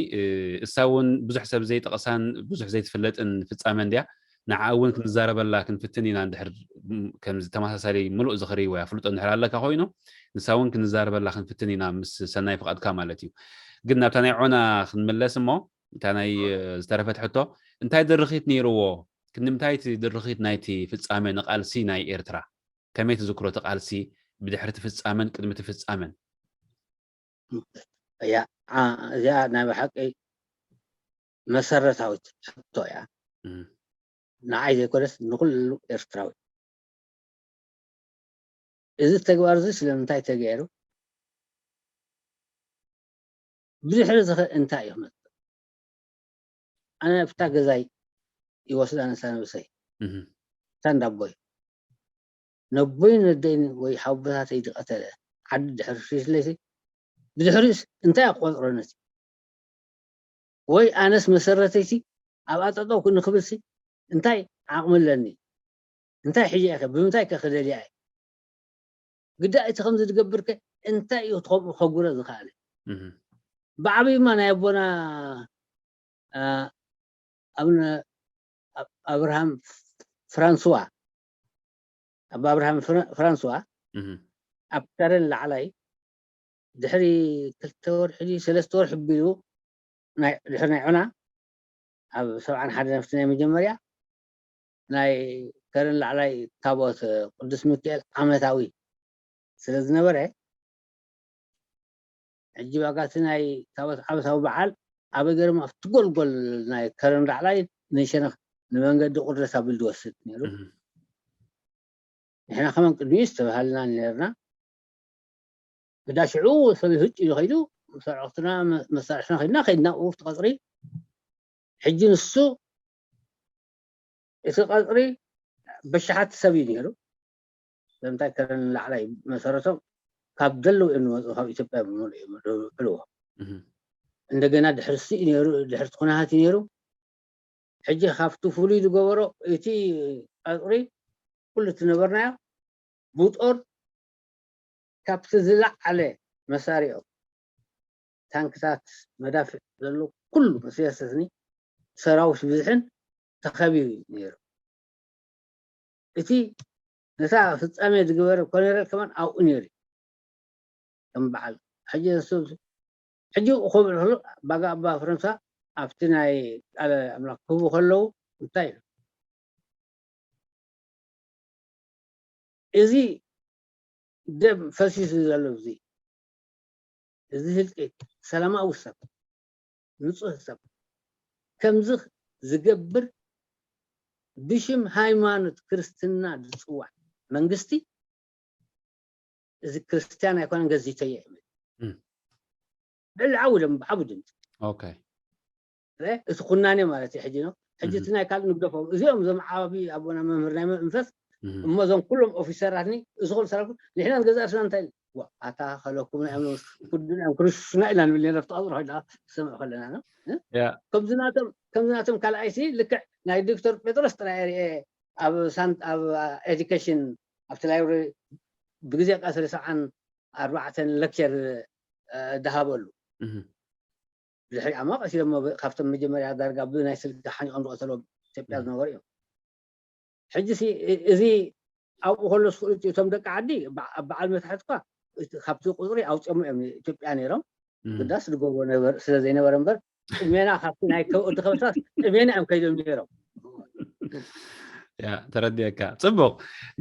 እሳ እውን ብዙሕ ሰብ ዘይጠቐሳን ብዙሕ ዘይትፍለጥን ፍፃመ እንድያ ንዓ እውን ክንዛረበላ ክንፍትን ኢና እንድሕር ከምዚ ተመሳሳሊ ምሉእ ዝኽሪ ወይ ኣፍልጦ እንድሕር ኣለካ ኮይኑ ንሳ እውን ክንዛረበላ ክንፍትን ኢና ምስ ሰናይ ፍቓድካ ማለት እዩ ግን ናብታ ናይ ዖና ክንምለስ እሞ እታ ናይ ዝተረፈት ሕቶ እንታይ ድርኺት ነይርዎ ክንዲ ምንታይ እቲ ድርኺት ናይቲ ፍጻሜ ንቓልሲ ናይ ኤርትራ ከመይ ትዝክሮ እቲ ቃልሲ ብድሕሪ እቲ ፍጻመን ቅድሚ እቲ ፍጻመን እያ እዚኣ ናይ ብሓቂ መሰረታዊት ሕቶ እያ ንዓይ ዘይኮነስ ንኩሉ ኤርትራዊ እዚ ተግባር እዚ ስለምንታይ ተገይሩ ብድሕሪ እዚ እንታይ እዩ ክመፅእ ኣነ ኣብታ ገዛይ ይወስዳ ነሳ ነብሰይ እታ እንዳቦይ ነቦይ ነደይን ወይ ሓቦታተይ ዝቐተለ ዓዲ ድሕሪ ሽሽለይቲ ብድሕሪስ እንታይ ኣቆፅሮ ነቲ ወይ ኣነስ መሰረተይቲ ኣብኣ ጠጠው ክንክብልሲ እንታይ ዓቕሚ ኣለኒ እንታይ ሕጂ እየ ብምንታይ ከ ክደልያ እየ ግዳ እቲ ከምዚ ዝገብር ከ እንታይ እዩ ከምኡ ከጉረ ዝኽኣለ ብዓብዩማ ናይ ኣቦና ኣቡነ ኣብርሃም ፍራንስዋ ኣባ ኣብርሃም ፍራንስዋ ኣብ ከረን ላዕላይ ድሕሪ ክልተ ወርሒ ሰለስተ ወርሒ ቢሉ ድሕሪ ናይ ዑና ኣብ ሰብዓን ሓደ ነፍቲ ናይ መጀመርያ ናይ ከረን ላዕላይ ታቦት ቅዱስ ሚካኤል ዓመታዊ ስለ ዝነበረ ሕጂ ባጋቲ ናይ ታቦት ዓመታዊ በዓል ኣበይ ገርም ኣብቲ ጎልጎል ናይ ከረን ላዕላይ ንሸነኽ ንመንገዲ ቁርደት ኣቢሉ ዝወስድ ነይሩ። ንሕና ከመን ቅድሚኡ ዝተባሃልና ነርና። ግዳ ሽዑ ሰብ ህጭ ኢሉ ከይዱ፣ ሰረቕትና መሳርሕና ከይድና ከይድና ኣብቲ ቀፅሪ። ሕጂ ንሱ እቲ ቀፅሪ በሽሓት ሰብ እዩ ነይሩ። ስለምንታይ ከረን ላዕላይ መሰረቶም ካብ ደለዉ እዮም ዝመፁ፣ ካብ ኢትዮጵያ ብምሉእ እዮም ዝብልዎ። እንደገና ድሕሪ ሲ ነይሩ፣ ድሕርቲ ኩነታት እዩ ነይሩ። ሕጂ ካብቲ ፍሉይ ዝገበሮ እቲ ቀፅሪ ኩሉ እቲ ነበርናዮ ብጦር ካብቲ ዝለዓለ መሳሪኦም ታንክታት መዳፍዕ ዘሎ ኩሉ መስያሰስኒ ሰራዊት ብዝሕን ተኸቢቡ እዩ ነይሩ። እቲ ነታ ፍጻሜ ዝገበረ ኮነረል ከማን ኣብኡ ነይሩ ከም በዓል ሕጂ ንሱ ሕጂ ክብል ከሎ ባጋ ኣባ ፍረንሳ ኣብቲ ናይ ቃለ ኣምላኽ ክህቡ ከለዉ እንታይ እዩ እዚ ደም ፈሲሱ ዘሎ እዚ እዚ ህልቂት ሰላማዊ ሰብ ንፁህ ሰብ ከምዚ ዝገብር ብሽም ሃይማኖት ክርስትና ዝፅዋዕ መንግስቲ እዚ ክርስትያን ኣይኮነን ገዚተዮ እዩ ልዕሊ ዓቡ ደም ዓቡ ድምፂ ኦኬ እቲ ኩናኔ ማለት እዩ ሕጂ ነው ሕጂ እቲ ናይ ካልእ ንግደፎም እዚኦም እዞም ዓቢ ኣቦና መምህር ናይ መንፈስ እሞ እዞም ኩሎም ኦፊሰራትኒ እዚ ኩሉ ሰራዊት ንሕና ንገዛእ ርስና እንታይ ኣታ ከለኩም ናይ ኣምኖስ ኩድን ኣም ክርስትና ኢና ንብል ነረ ተቐብሮ ኮይና ሰምዕ ከለና ነው ከምዝናቶም ከምዝናቶም ካልኣይሲ ልክዕ ናይ ዶክተር ጴጥሮስ ጥራይ ርኤ ኣብ ሳንት ኣብ ኤዱኬሽን ኣብቲ ላይብረሪ ብግዜ ቀስሪ ሰብዓን ኣርባዕተን ለክቸር ዝሃበሉ ድሕሪ ኣማ ቀሲሎም ካብቶም መጀመርያ ዳርጋ ብናይ ስልኪ ሓኒቆም ዝቀተሎም ኢትዮጵያ ዝነበሩ እዮም ሕጂ እዚ ኣብኡ ከሎ ስክእሉ እቶም ደቂ ዓዲ በዓል መታሕት እኳ ካብቲ ቁፅሪ ኣውፅኦሞ እዮም ኢትዮጵያ ነይሮም ግዳስ ዝገብሮ ስለ ዘይነበረ እምበር ጥሜና ካብቲ ናይ ከብእቲ ከብሳስ ጥሜና እዮም ከይዶም ነይሮም ያ ተረዲአካ ፅቡቅ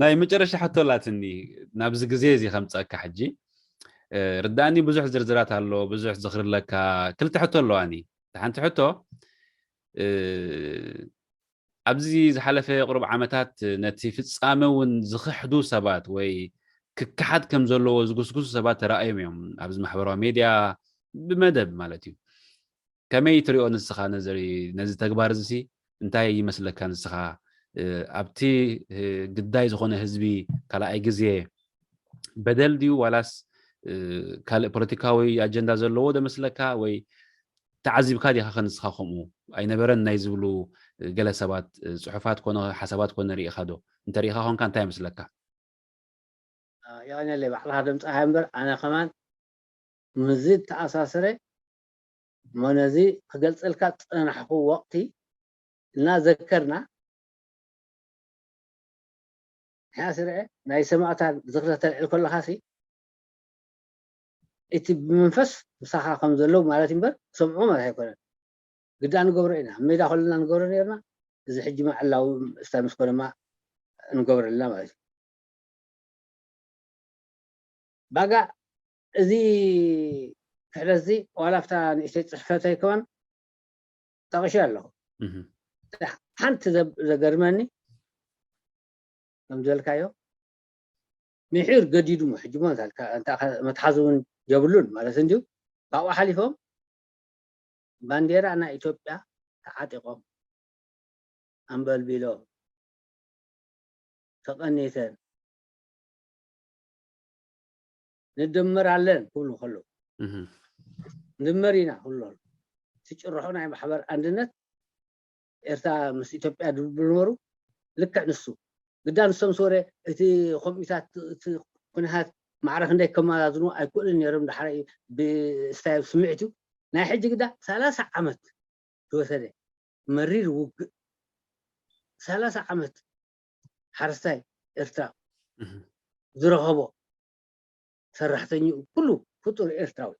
ናይ መጨረሻ ሕቶ ላትኒ ናብዚ ግዜ እዚ ከምፀእካ ሕጂ ርዳእኒ ብዙሕ ዝርዝራት ኣሎ ብዙሕ ዝኽርለካ ክልተ ሕቶ ኣለዋኒ ሓንቲ ሕቶ ኣብዚ ዝሓለፈ ቁሩብ ዓመታት ነቲ ፍፃመ እውን ዝኽሕዱ ሰባት ወይ ክከሓድ ከም ዘለዎ ዝጉስጉሱ ሰባት ተረኣዮም እዮም ኣብዚ ማሕበራዊ ሜድያ ብመደብ ማለት እዩ ከመይ ትሪኦ ንስኻ ነዚ ተግባር እዚ እንታይ ይመስለካ ንስኻ ኣብቲ ግዳይ ዝኾነ ህዝቢ ካልኣይ ግዜ በደል ድዩ ዋላስ ካልእ ፖለቲካዊ ኣጀንዳ ዘለዎ ዶ መስለካ ወይ ተዓዚብካ ዲኻ ከንስኻ ከምኡ ኣይነበረን ናይ ዝብሉ ገለ ሰባት ፅሑፋት ኮነ ሓሳባት ኮነ ርኢኻ ዶ እንተርኢኻ ኮንካ እንታይ ይመስለካ የቐነለይ ባዕልኻ ደምፅኻ እምበር ኣነ ከማን ምዚ ተኣሳስረ እሞ ነዚ ክገልፀልካ ዝፀናሕኩ ወቕቲ እናዘከርና ሕያስ ርአ ናይ ሰማእታት ዝኽሪ ተልዕል ከለኻሲ እቲ ብመንፈስ ምሳኻ ከም ዘለዉ ማለት እምበር ሰምዑ ማለት ኣይኮነን ግዳ ንገብሮ ኢና ኣብ ሜዳ ከለና ንገብሮ ነርና እዚ ሕጂ መዕላዊ ስታይ ምስ ኮነማ ንገብረልና ማለት እዩ ባጋ እዚ ክሕደት እዚ ዋላ ኣብታ ንእሽተይ ፅሕፈተይ ከማን ጠቂሸ ኣለኹ ሓንቲ ዘገርመኒ ከም ዝበልካዮ ምሒር ገዲዱ ሕጂ መትሓዚ እውን የብሉን ማለት እንድዩ ካብኡ ሓሊፎም ባንዴራ ናይ ኢትዮጵያ ተዓጢቆም ኣንበልቢሎም ተቐኒተን ንድምር ኣለን ክብሉ ከለዉ ንድምር ኢና ክብሉ እቲ ጭርሖ ናይ ማሕበር ኣንድነት ኤርትራ ምስ ኢትዮጵያ ድብሉ ነበሩ ልክዕ ንሱ ግዳ ንሶም ስወረ እቲ ኮሚታት እቲ ኩነታት ማዕረ ክንደይ ከመዛዝኑ ኣይክእሉን ነይሮም ዳሕራይ ብስታይ ስምዒት እዩ ናይ ሕጂ ግዳ ሰላሳ ዓመት ዝወሰደ መሪር ውግእ ሰላሳ ዓመት ሓረስታይ ኤርትራ ዝረኸቦ ሰራሕተኛኡ ኩሉ ፍጡር ኤርትራዊ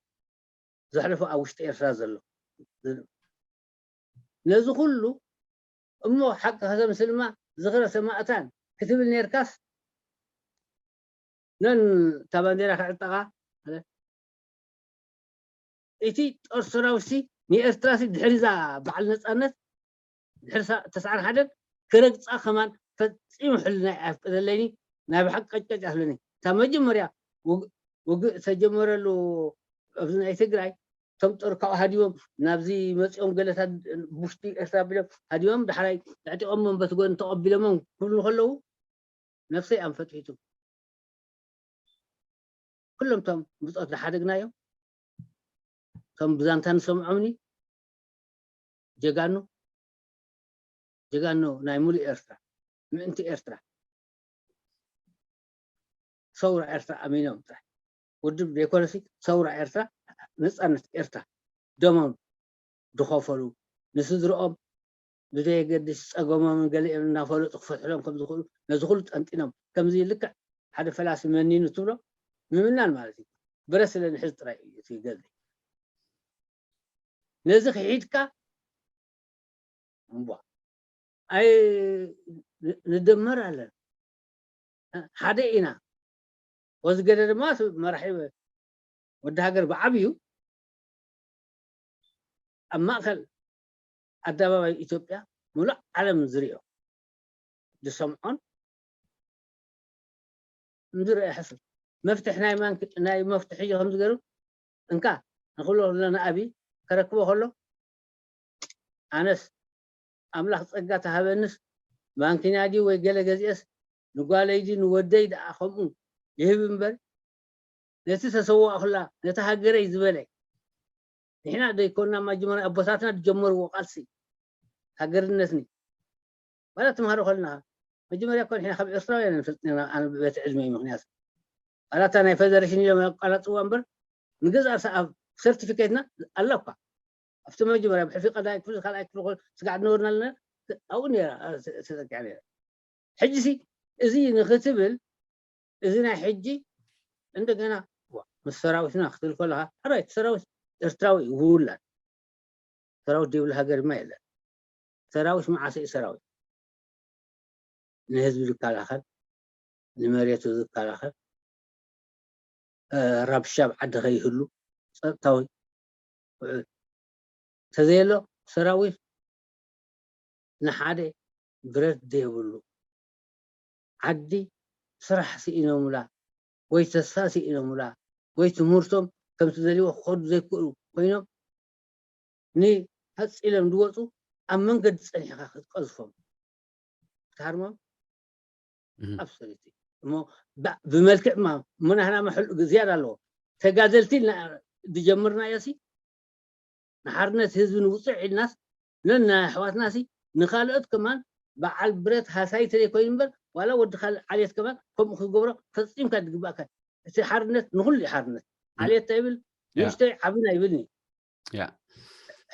ዘሕለፎ ኣብ ውሽጢ ኤርትራ ዘሎ ነዚ ኩሉ እሞ ሓቂ ከተምስልማ ዝኽረ ሰማእታን ክትብል ነርካስ ነን እታ ባንዴራ ክዕጠቓ እቲ ጦር ሰራዊትሲ ንኤርትራሲ ድሕሪ እዛ በዓል ነፃነት ድሕሪ ተስዓን ሓደን ክረግፃ ከማን ፈፂሙ ሕልና ኣይፍቅደለይኒ። ናይ ብሓቂ ቀጭቀጭ ኣስለኒ እታ መጀመርያ ውግእ ተጀመረሉ ኣብዚ ናይ ትግራይ እቶም ጦር ካብኡ ሃዲሞም ናብዚ መፂኦም ገለታት ብውሽጢ ኤርትራ ቢሎም ሃዲሞም ዳሕራይ ኣዕጢቆሞም በቲ ጎኒ ተቐቢሎሞም ክብሉ ከለዉ ነፍሰይ ኣንፈጥሒቱ ኩሎም እቶም ብፆት ዝሓደግናዮም እቶም ብዛንታ ንሰምዖምኒ ጀጋኑ ጀጋኑ ናይ ሙሉእ ኤርትራ ምእንቲ ኤርትራ ሰውራ ኤርትራ ኣሚኖም ጥራሕ ውድብ ዘይኮነሲ ሰውራ ኤርትራ ነፃነት ኤርትራ ደሞም ዝኸፈሉ ንስድርኦም ብዘየገድስ ፀገሞምን ገሊኦም እናፈለጡ ክፈትሕሎም ከም ዝኽእሉ ነዚ ኩሉ ጠንጢኖም ከምዚ ልክዕ ሓደ ፈላሲ መኒኑ ትብሎ ምምናን ማለት እዩ። ብረት ስለ ንሕዝ ጥራይ እዩ እቲ ገድሊ። ነዚ ክሒድካ እምቧ ኣይ ንደመር ኣለን ሓደ ኢና። ወዚ ገደ ድማ መራሒ ወዲ ሃገር ብዓብዩ ኣብ ማእከል ኣደባባይ ኢትዮጵያ ሙሉእ ዓለም ዝሪኦ ዝሰምዖን ዝረአ ሕሱም መፍትሒ ናይ ማንክ ናይ መፍትሒ እዩ ከም ዝገርም እንካ ንክብሎ ከለና ኣብይ ከረክቦ ከሎ ኣነስ ኣምላኽ ጸጋ ተሃበንስ ማንኪና ድዩ ወይ ገለ ገዚኤስ ንጓለይ ድዩ ንወደይ ደኣ ከምኡ ይህብ እምበር ነቲ ተሰዋእኩላ ነቲ ሃገረይ ዝበለ ንሕና ዶ ይኮንና ማጅመርያ ኣቦታትና ዝጀመርዎ ቃልሲ ሃገርነትኒ ዋላ ትምሃሮ ከለና መጀመርያ እኮ ንሕና ካብ ኤርትራውያን ንፈልጥ ነርና ኣነ በቲ ዕድመይ ምክንያት ዋላ እታ ናይ ፌደሬሽን ኢሎም የቋረፅዋ እምበር ንገዛእ ርሳ ኣብ ሰርቲፊኬትና ኣላ እኳ ኣብቲ መጀመርያ ብሕልፊ ቀዳይ ክፍሊ ካልኣይ ክፍሊ ስጋዕ ዝነበርና ኣለና ኣብኡ ነራ ተጠቂዓ ነራ ሕጂ ሲ እዚ ንክትብል እዚ ናይ ሕጂ እንደገና ምስ ሰራዊትና ክትብል ከለካ ሕራይ እቲ ሰራዊት ኤርትራዊ እዩ ውላድ ሰራዊት ዘይብሉ ሃገር ድማ የለን ሰራዊት መዓሰ እዩ ሰራዊት ንህዝቢ ዝከላኸል ንመሬቱ ዝከላኸል ረብሻ ኣብ ዓዲ ከይህሉ ፀጥታዊ ውዕል ተዘየሎ ሰራዊት ንሓደ ብረት ዘይብሉ ዓዲ ስራሕ ስኢኖምላ ወይ ተስፋ ስኢኖምላ ወይ ትምህርቶም ከምቲ ዘልዎ ክኸዱ ዘይክእሉ ኮይኖም ንሃፂሎም ዝወፁ ኣብ መንገዲ ፀኒሕካ ክትቀዝፎም ክትሃርሞም ኣብሶሉት እሞ ብመልክዕ ማ እሞ ናህና መሕል ዝያዳ ኣለዎ ተጋደልቲ ዝጀምርናዮ ሲ ንሓርነት ህዝቢ ንውፅዕ ኢልናስ ነና ኣሕዋትና ሲ ንኻልኦት ከማን በዓል ብረት ሃሳይ ተዘይኮይኑ እምበር ዋላ ወዲ ካልእ ዓሌት ከማን ከምኡ ክትገብሮ ፈፂምካ ዝግባእካ እቲ ሓርነት ንኩሉ እዩ ሓርነት ዓሌት እንታይ ይብል ንእሽተይ ዓብን ኣይብልኒ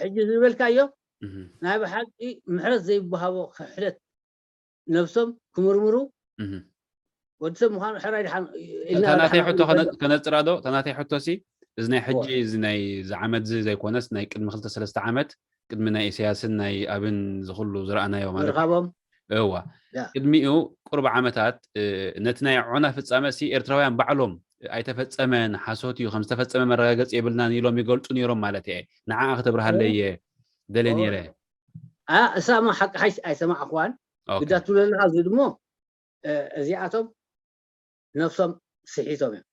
ሕጂ ዝበልካዮ ናይ ብሓቂ ምሕረት ዘይበሃቦ ክሕደት ነብሶም ክምርምሩ ወዲ ሰብ ምዃኑ ሕራይ ድሓን ኢልና እታ ናተይ ሕቶ ከነፅራ ዶ እታ ናተይ ሕቶ ሲ እዚ ናይ ሕጂ እዚ ናይ ዝዓመት እዚ ዘይኮነስ ናይ ቅድሚ ክልተ ሰለስተ ዓመት ቅድሚ ናይ ኢሳያስን ናይ ኣብን ዝኩሉ ዝረኣናዮ ማለት ምርኻቦም እዋ ቅድሚኡ ቁርብ ዓመታት ነቲ ናይ ዖና ፍፃመ ሲ ኤርትራውያን ባዕሎም ኣይተፈፀመን ሓሶት እዩ ከም ዝተፈፀመ መረጋገፂ የብልናን ኢሎም ይገልፁ ነይሮም ማለት እየ ንዓኣ ክተብርሃለየ ደለ ነይረ እሳማ ሓቂ ሓይሽ ኣይሰማዕኽዋን ግዳ ትብለለካ እዚ ድሞ እዚኣቶም ነብሶም ስሒቶም እዮም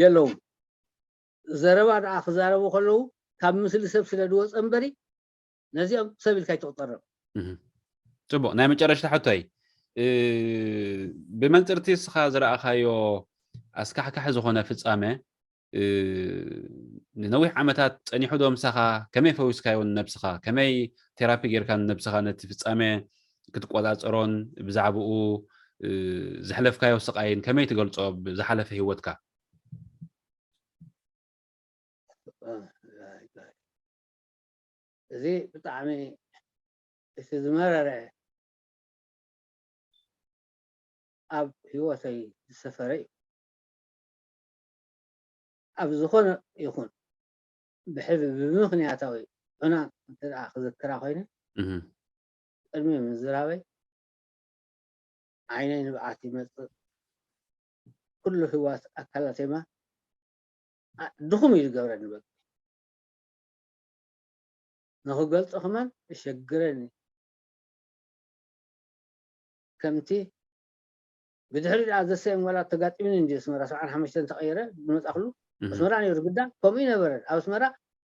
የለውም ዘረባ ደኣ ክዛረቡ ከለዉ ካብ ምስሊ ሰብ ስለ ዝወፀ እምበሪ ነዚኦም ሰብ ኢልካ ይትቁጠሮም ፅቡቅ ናይ መጨረሽታ ሕቶይ ብመንፅርቲ እስኻ ዝረኣኻዮ ኣስካሕካሒ ዝኾነ ፍፃመ ንነዊሕ ዓመታት ጸኒሑ ዶ ምሳኻ? ከመይ ፈዊስካዮ ንነብስኻ? ከመይ ቴራፒ ጌርካ ንነብስኻ ነቲ ፍጻመ ክትቆጻጸሮን ብዛዕባኡ ዘሕለፍካዮ ስቓይን ከመይ ትገልጾ ብዝሓለፈ ህይወትካ? እዚ ብጣዕሚ እቲ ዝመረረ ኣብ ህይወተይ ዝሰፈረ እዩ። ኣብ ዝኾነ ይኹን ብሕዚ ብምኽንያታዊ ዕና እንተ ደኣ ክዝክራ ኮይነ፣ እህ። ቅድሚ ምዝራበይ ዓይነይ ንብዓት ይመጽእ። ኩሉ ህዋስ ኣካላተይማ ኣ- ድኹም እዩ ዝገብረኒ። በቃ ንኽገልጾ ከማን ይሸግረኒ። ከምቲ ብድሕሪ ደኣ ዘሰየም ዋላ ተጋጢሙኒ እንዲ ኣስመራ ሰብዓን ሓሙሽተን ተቐይረ ዝመጻእኩሉ እህ። ኣስመራ ነይሩ ግዳ ከምኡ ይነበረ። ኣብ ኣስመራ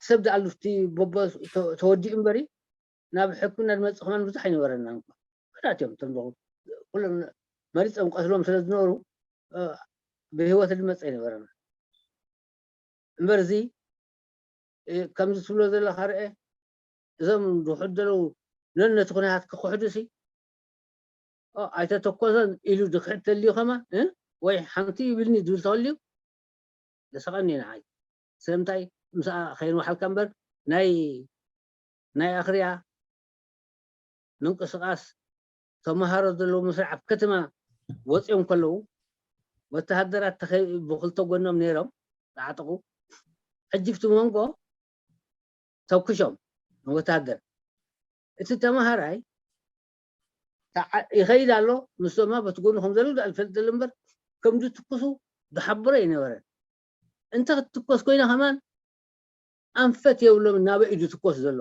ሰብ ደኣሉ እቲ ቦቦ ተ- ተወዲኡ እምበሪ ናብ ሕክምና ዝመጽእ ከማን ብዙሕ ኣይነበረናን እኳ። ውሑዳት እዮም እቶም ዝኹ- ኩሎም መሪጾም ቀትሎም ስለ ዝነበሩ እ፣ ብህይወት ዝመጽእ ኣይነበረን። እምበር እዚ እ፣ ከምዚ ትብሎ ዘለኻ ርአ እዞም ዝውሕድ ዘለዉ ነን ነቲ ኩነታት ክክሕዱ ሲ ኦ፣ ኣይተተኮሰን ኢሉ ዝክሕድ ተልዩ ከማ እ? ወይ ሓንቲ ይብልኒ ዝብል ተልዩ ዘሰቐኒ ንዓይ። ስለምንታይ ምስኣ ከይንዋሓልካ እምበር ናይ ናይ ኣኽርያ ምንቅስቃስ ተምሃሮ ዘለዉ መስርዕ ኣብ ከተማ ወፂኦም ከለዉ ወተሃደራት ተኸ- ብክልተ ጎኖም ነይሮም ዝዓጠቑ ሕጂ ብቲ መንጎ ተኩሾም ወተሃደር እቲ ተምሃራይ ተዓ- ይኸይድ ኣሎ ምስቶማ በቲ ጎኑ ከም ዘለዉ ዳኣ ዝፈልጥ ዘሎ እምበር ከም ዝትኩሱ ዝሓብሮ ኣይነበረን እንተ ክትትኮስ ኮይና ከማን ኣንፈት የብሎም ናበይ እዩ ዝትኮስ ዘሎ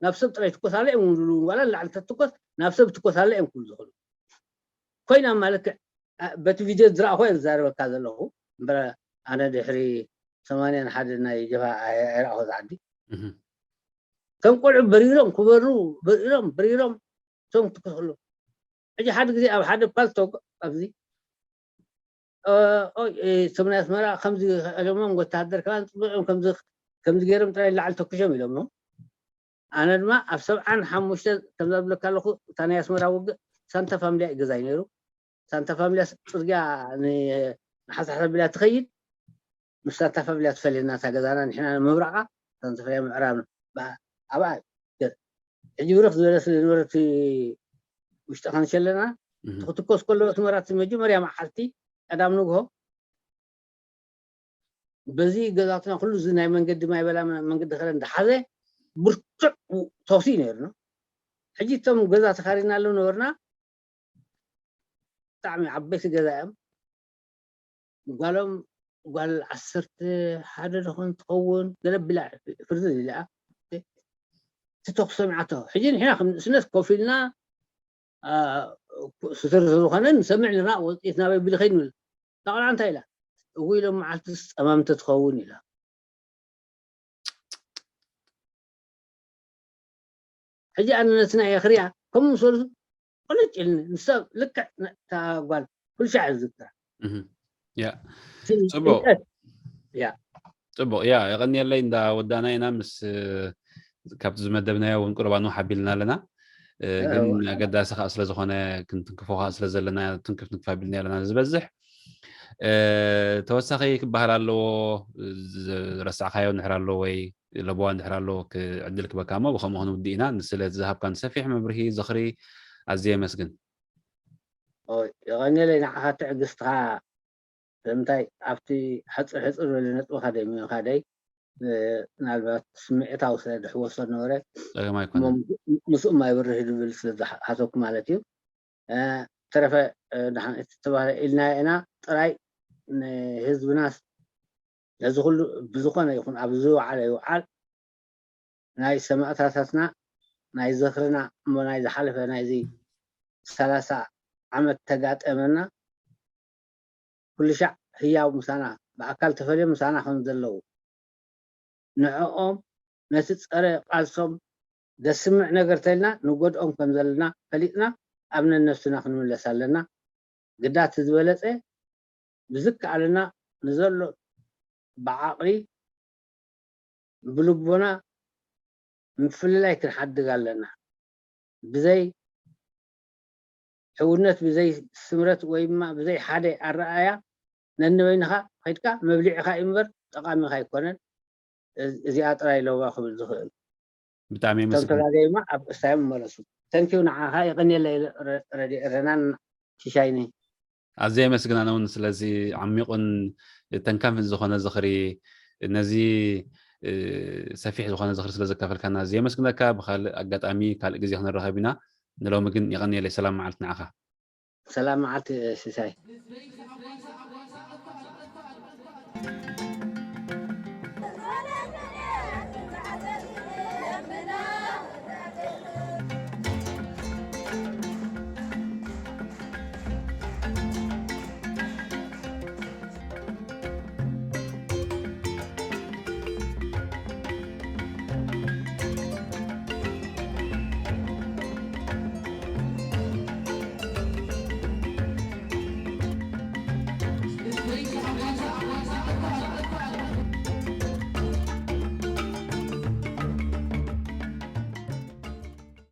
ናብ ሰብ ጥራይ ትኮስ ኣለ እዮም ዝብሉ ዋላ ንላዕሊ ተትኮስ ናብ ሰብ ትኮስ ኣለ እዮም ክብሉ ዝኽእሉ ኮይና ማለክዕ በቲ ቪድዮ ዝረኣኹ እየ ዝዛረበካ ዘለኹ እምበር ኣነ ድሕሪ ሰማንያን ሓደ ናይ ጀብሃ ኣይረኣኹ ዝዓዲ ከም ቆልዑ በሪሮም ክበሩ በሪሮም በሪሮም እቶም ክትኮስ ከሎ ሕጂ ሓደ ግዜ ኣብ ሓደ ፓልቶክ ኣብዚ እቶም ናይ ኣስመራ ከምዚ ከለሞም ወተሃደር ከማን ፅቡቅ እዮም ከምዚ ከምዚ ገይሮም ጥራይ ላዕሊ ተኩሾም ኢሎም ኣነ ድማ ኣብ ሰብዓን ሓሙሽተ ከምዛ ዝብለካ ኣለኹ እታ ናይ ኣስመራ ውግእ ሳንታ ፋሚልያ እዩ ገዛይ ነይሩ ሳንታ ፋሚልያ ፅርግያ ንሓሳሓ ቢላ ትኸይድ ምስ ሳንታ ፋሚልያ ትፈልየና እታ ገዛና ንሕና ምብራቃ ሳንታ ፋሚልያ ምዕራብ ኣብኣ ሕጂ ብርኽ ዝበለ ስለ ዝነበረ እቲ ውሽጢ ከንሸለና ክትኮስ ከሎ እቲ መራት መጀመርያ መዓልቲ ቀዳም ንግሆ በዚ ገዛትና ኩሉ እዚ ናይ መንገዲ ማይ በላ መንገዲ ከለ እንዳሓዘ ብርቱዕ ተኽሲ እዩ ነይርና ሕጂ እቶም ገዛ ተኻሪና ኣለዉ ነበርና ብጣዕሚ ዓበይቲ ገዛ እዮም ጓሎም ጓል ዓሰርተ ሓደ ዝኾን ትኸውን ገለ ቢላ ፍርዚ ኢላ እቲ ተኹሲ ሰሚዓቶ ሕጂ ንሕና ከም ንእስነት ኮፍ ኢልና ስተር ዝኾነ ንሰምዕ ንራ ወፅኢት ናበይ ቢል ኸይድ ንብል እታ ቆልዓ እንታይ ኢላ እው ኢሎም መዓልትስ ፀማምቲ ትኸውን ኢላ ሕጂ ኣነ ነቲ ናይ ኣኽርያ ከምኡ ምስ በሉ ቁልጭ ኢልኒ ንሳ ልክዕ እታ ጓል ኩሉ ሻዕ ዝዝክራ ያ ጽቡቅ ጽቡቅ ያ የቐንየለይ እንዳ ወዳና ኢና ምስ ካብቲ ዝመደብናዮ እውን ቁርባኑ ሓቢልና ኣለና ግን ኣገዳሲ ከዓ ስለዝኾነ ክንትንክፎ ከዓ ስለዘለና ትንክፍ ንክፍ ኣቢልና ኣለና ዝበዝሕ ተወሳኺ ክበሃል ኣለዎ ዝረሳዕካዮ እንድሕር ኣሎ ወይ ለበዋ እንድሕር ኣሎ ዕድል ክበካ እሞ ብከምኡ ክንውድእ ኢና ንስለ ዝሃብካን ሰፊሕ መብርሂ ዝኽሪ ኣዝየ የመስግን የቐንየለይ ንዓኻ ትዕግስትኻ ስለምንታይ ኣብቲ ሕፅር ሕፅር ዝበለ ነጥቢ ካደይ ምእን ካደይ ምናልባት ስምዒታዊ ስለ ድሕወሶ ነበረ ምስኡ ማይ ብርህ ድብል ስለ ዝሓተኩ ማለት እዩ ተረፈ ድሓን እቲ ተባህለ ኢልና ኢና ጥራይ ንህዝብናስ ነዚ ኩሉ ብዝኾነ ይኹን ኣብ ዝወዓለ ይውዓል ናይ ሰማእታታትና ናይ ዝኽርና እሞ ናይ ዝሓለፈ ናይዚ ሰላሳ ዓመት ተጋጠመና ኩሉ ሻዕ ህያው ምሳና ብኣካል ተፈልዮም ምሳና ከም ዘለዉ ንዕኦም ነቲ ጸረ ቃልሶም ዘስምዕ ነገር ተልና ንጎድኦም ከም ዘለና ፈሊጥና ኣብ ነነብስና ክንምለስ ኣለና ግዳቲ ዝበለጸ ብዝከኣለና ንዘሎ ብዓቕሊ ብልቦና ምፍልላይ ክንሓድግ ኣለና ብዘይ ሕውነት ብዘይ ስምረት ወይ ድማ ብዘይ ሓደ ኣረኣያ ነንበይንኻ ከድካ መብሊዕኻ እዩ እምበር ጠቓሚኻ ኣይኮነን እዚኣ ጥራይ ለዋ ክብል ዝኽእል ብጣዕሚ እቶም የመስግን። ተጋገዩማ ኣብ ቅስታዮም መለሱ። ተንኪው ንዓኻ ይቐንየለይ ረዲ ረናን ሽሻይኒ። ኣዝየ የመስግን ኣነ እውን ስለዚ ዓሚቑን ተንካፊን ዝኾነ ዝኽሪ ነዚ እ፣ ሰፊሕ ዝኾነ ዝኽሪ ስለ ዘካፈልካና ኣዝየ የመስግነካ። ብካልእ ኣጋጣሚ ካልእ ግዜ ክንራኸብ ኢና። ንሎሚ ግን የቐንየለይ። ሰላም መዓልቲ ንዓኻ። ሰላም መዓልቲ ሽሻይ።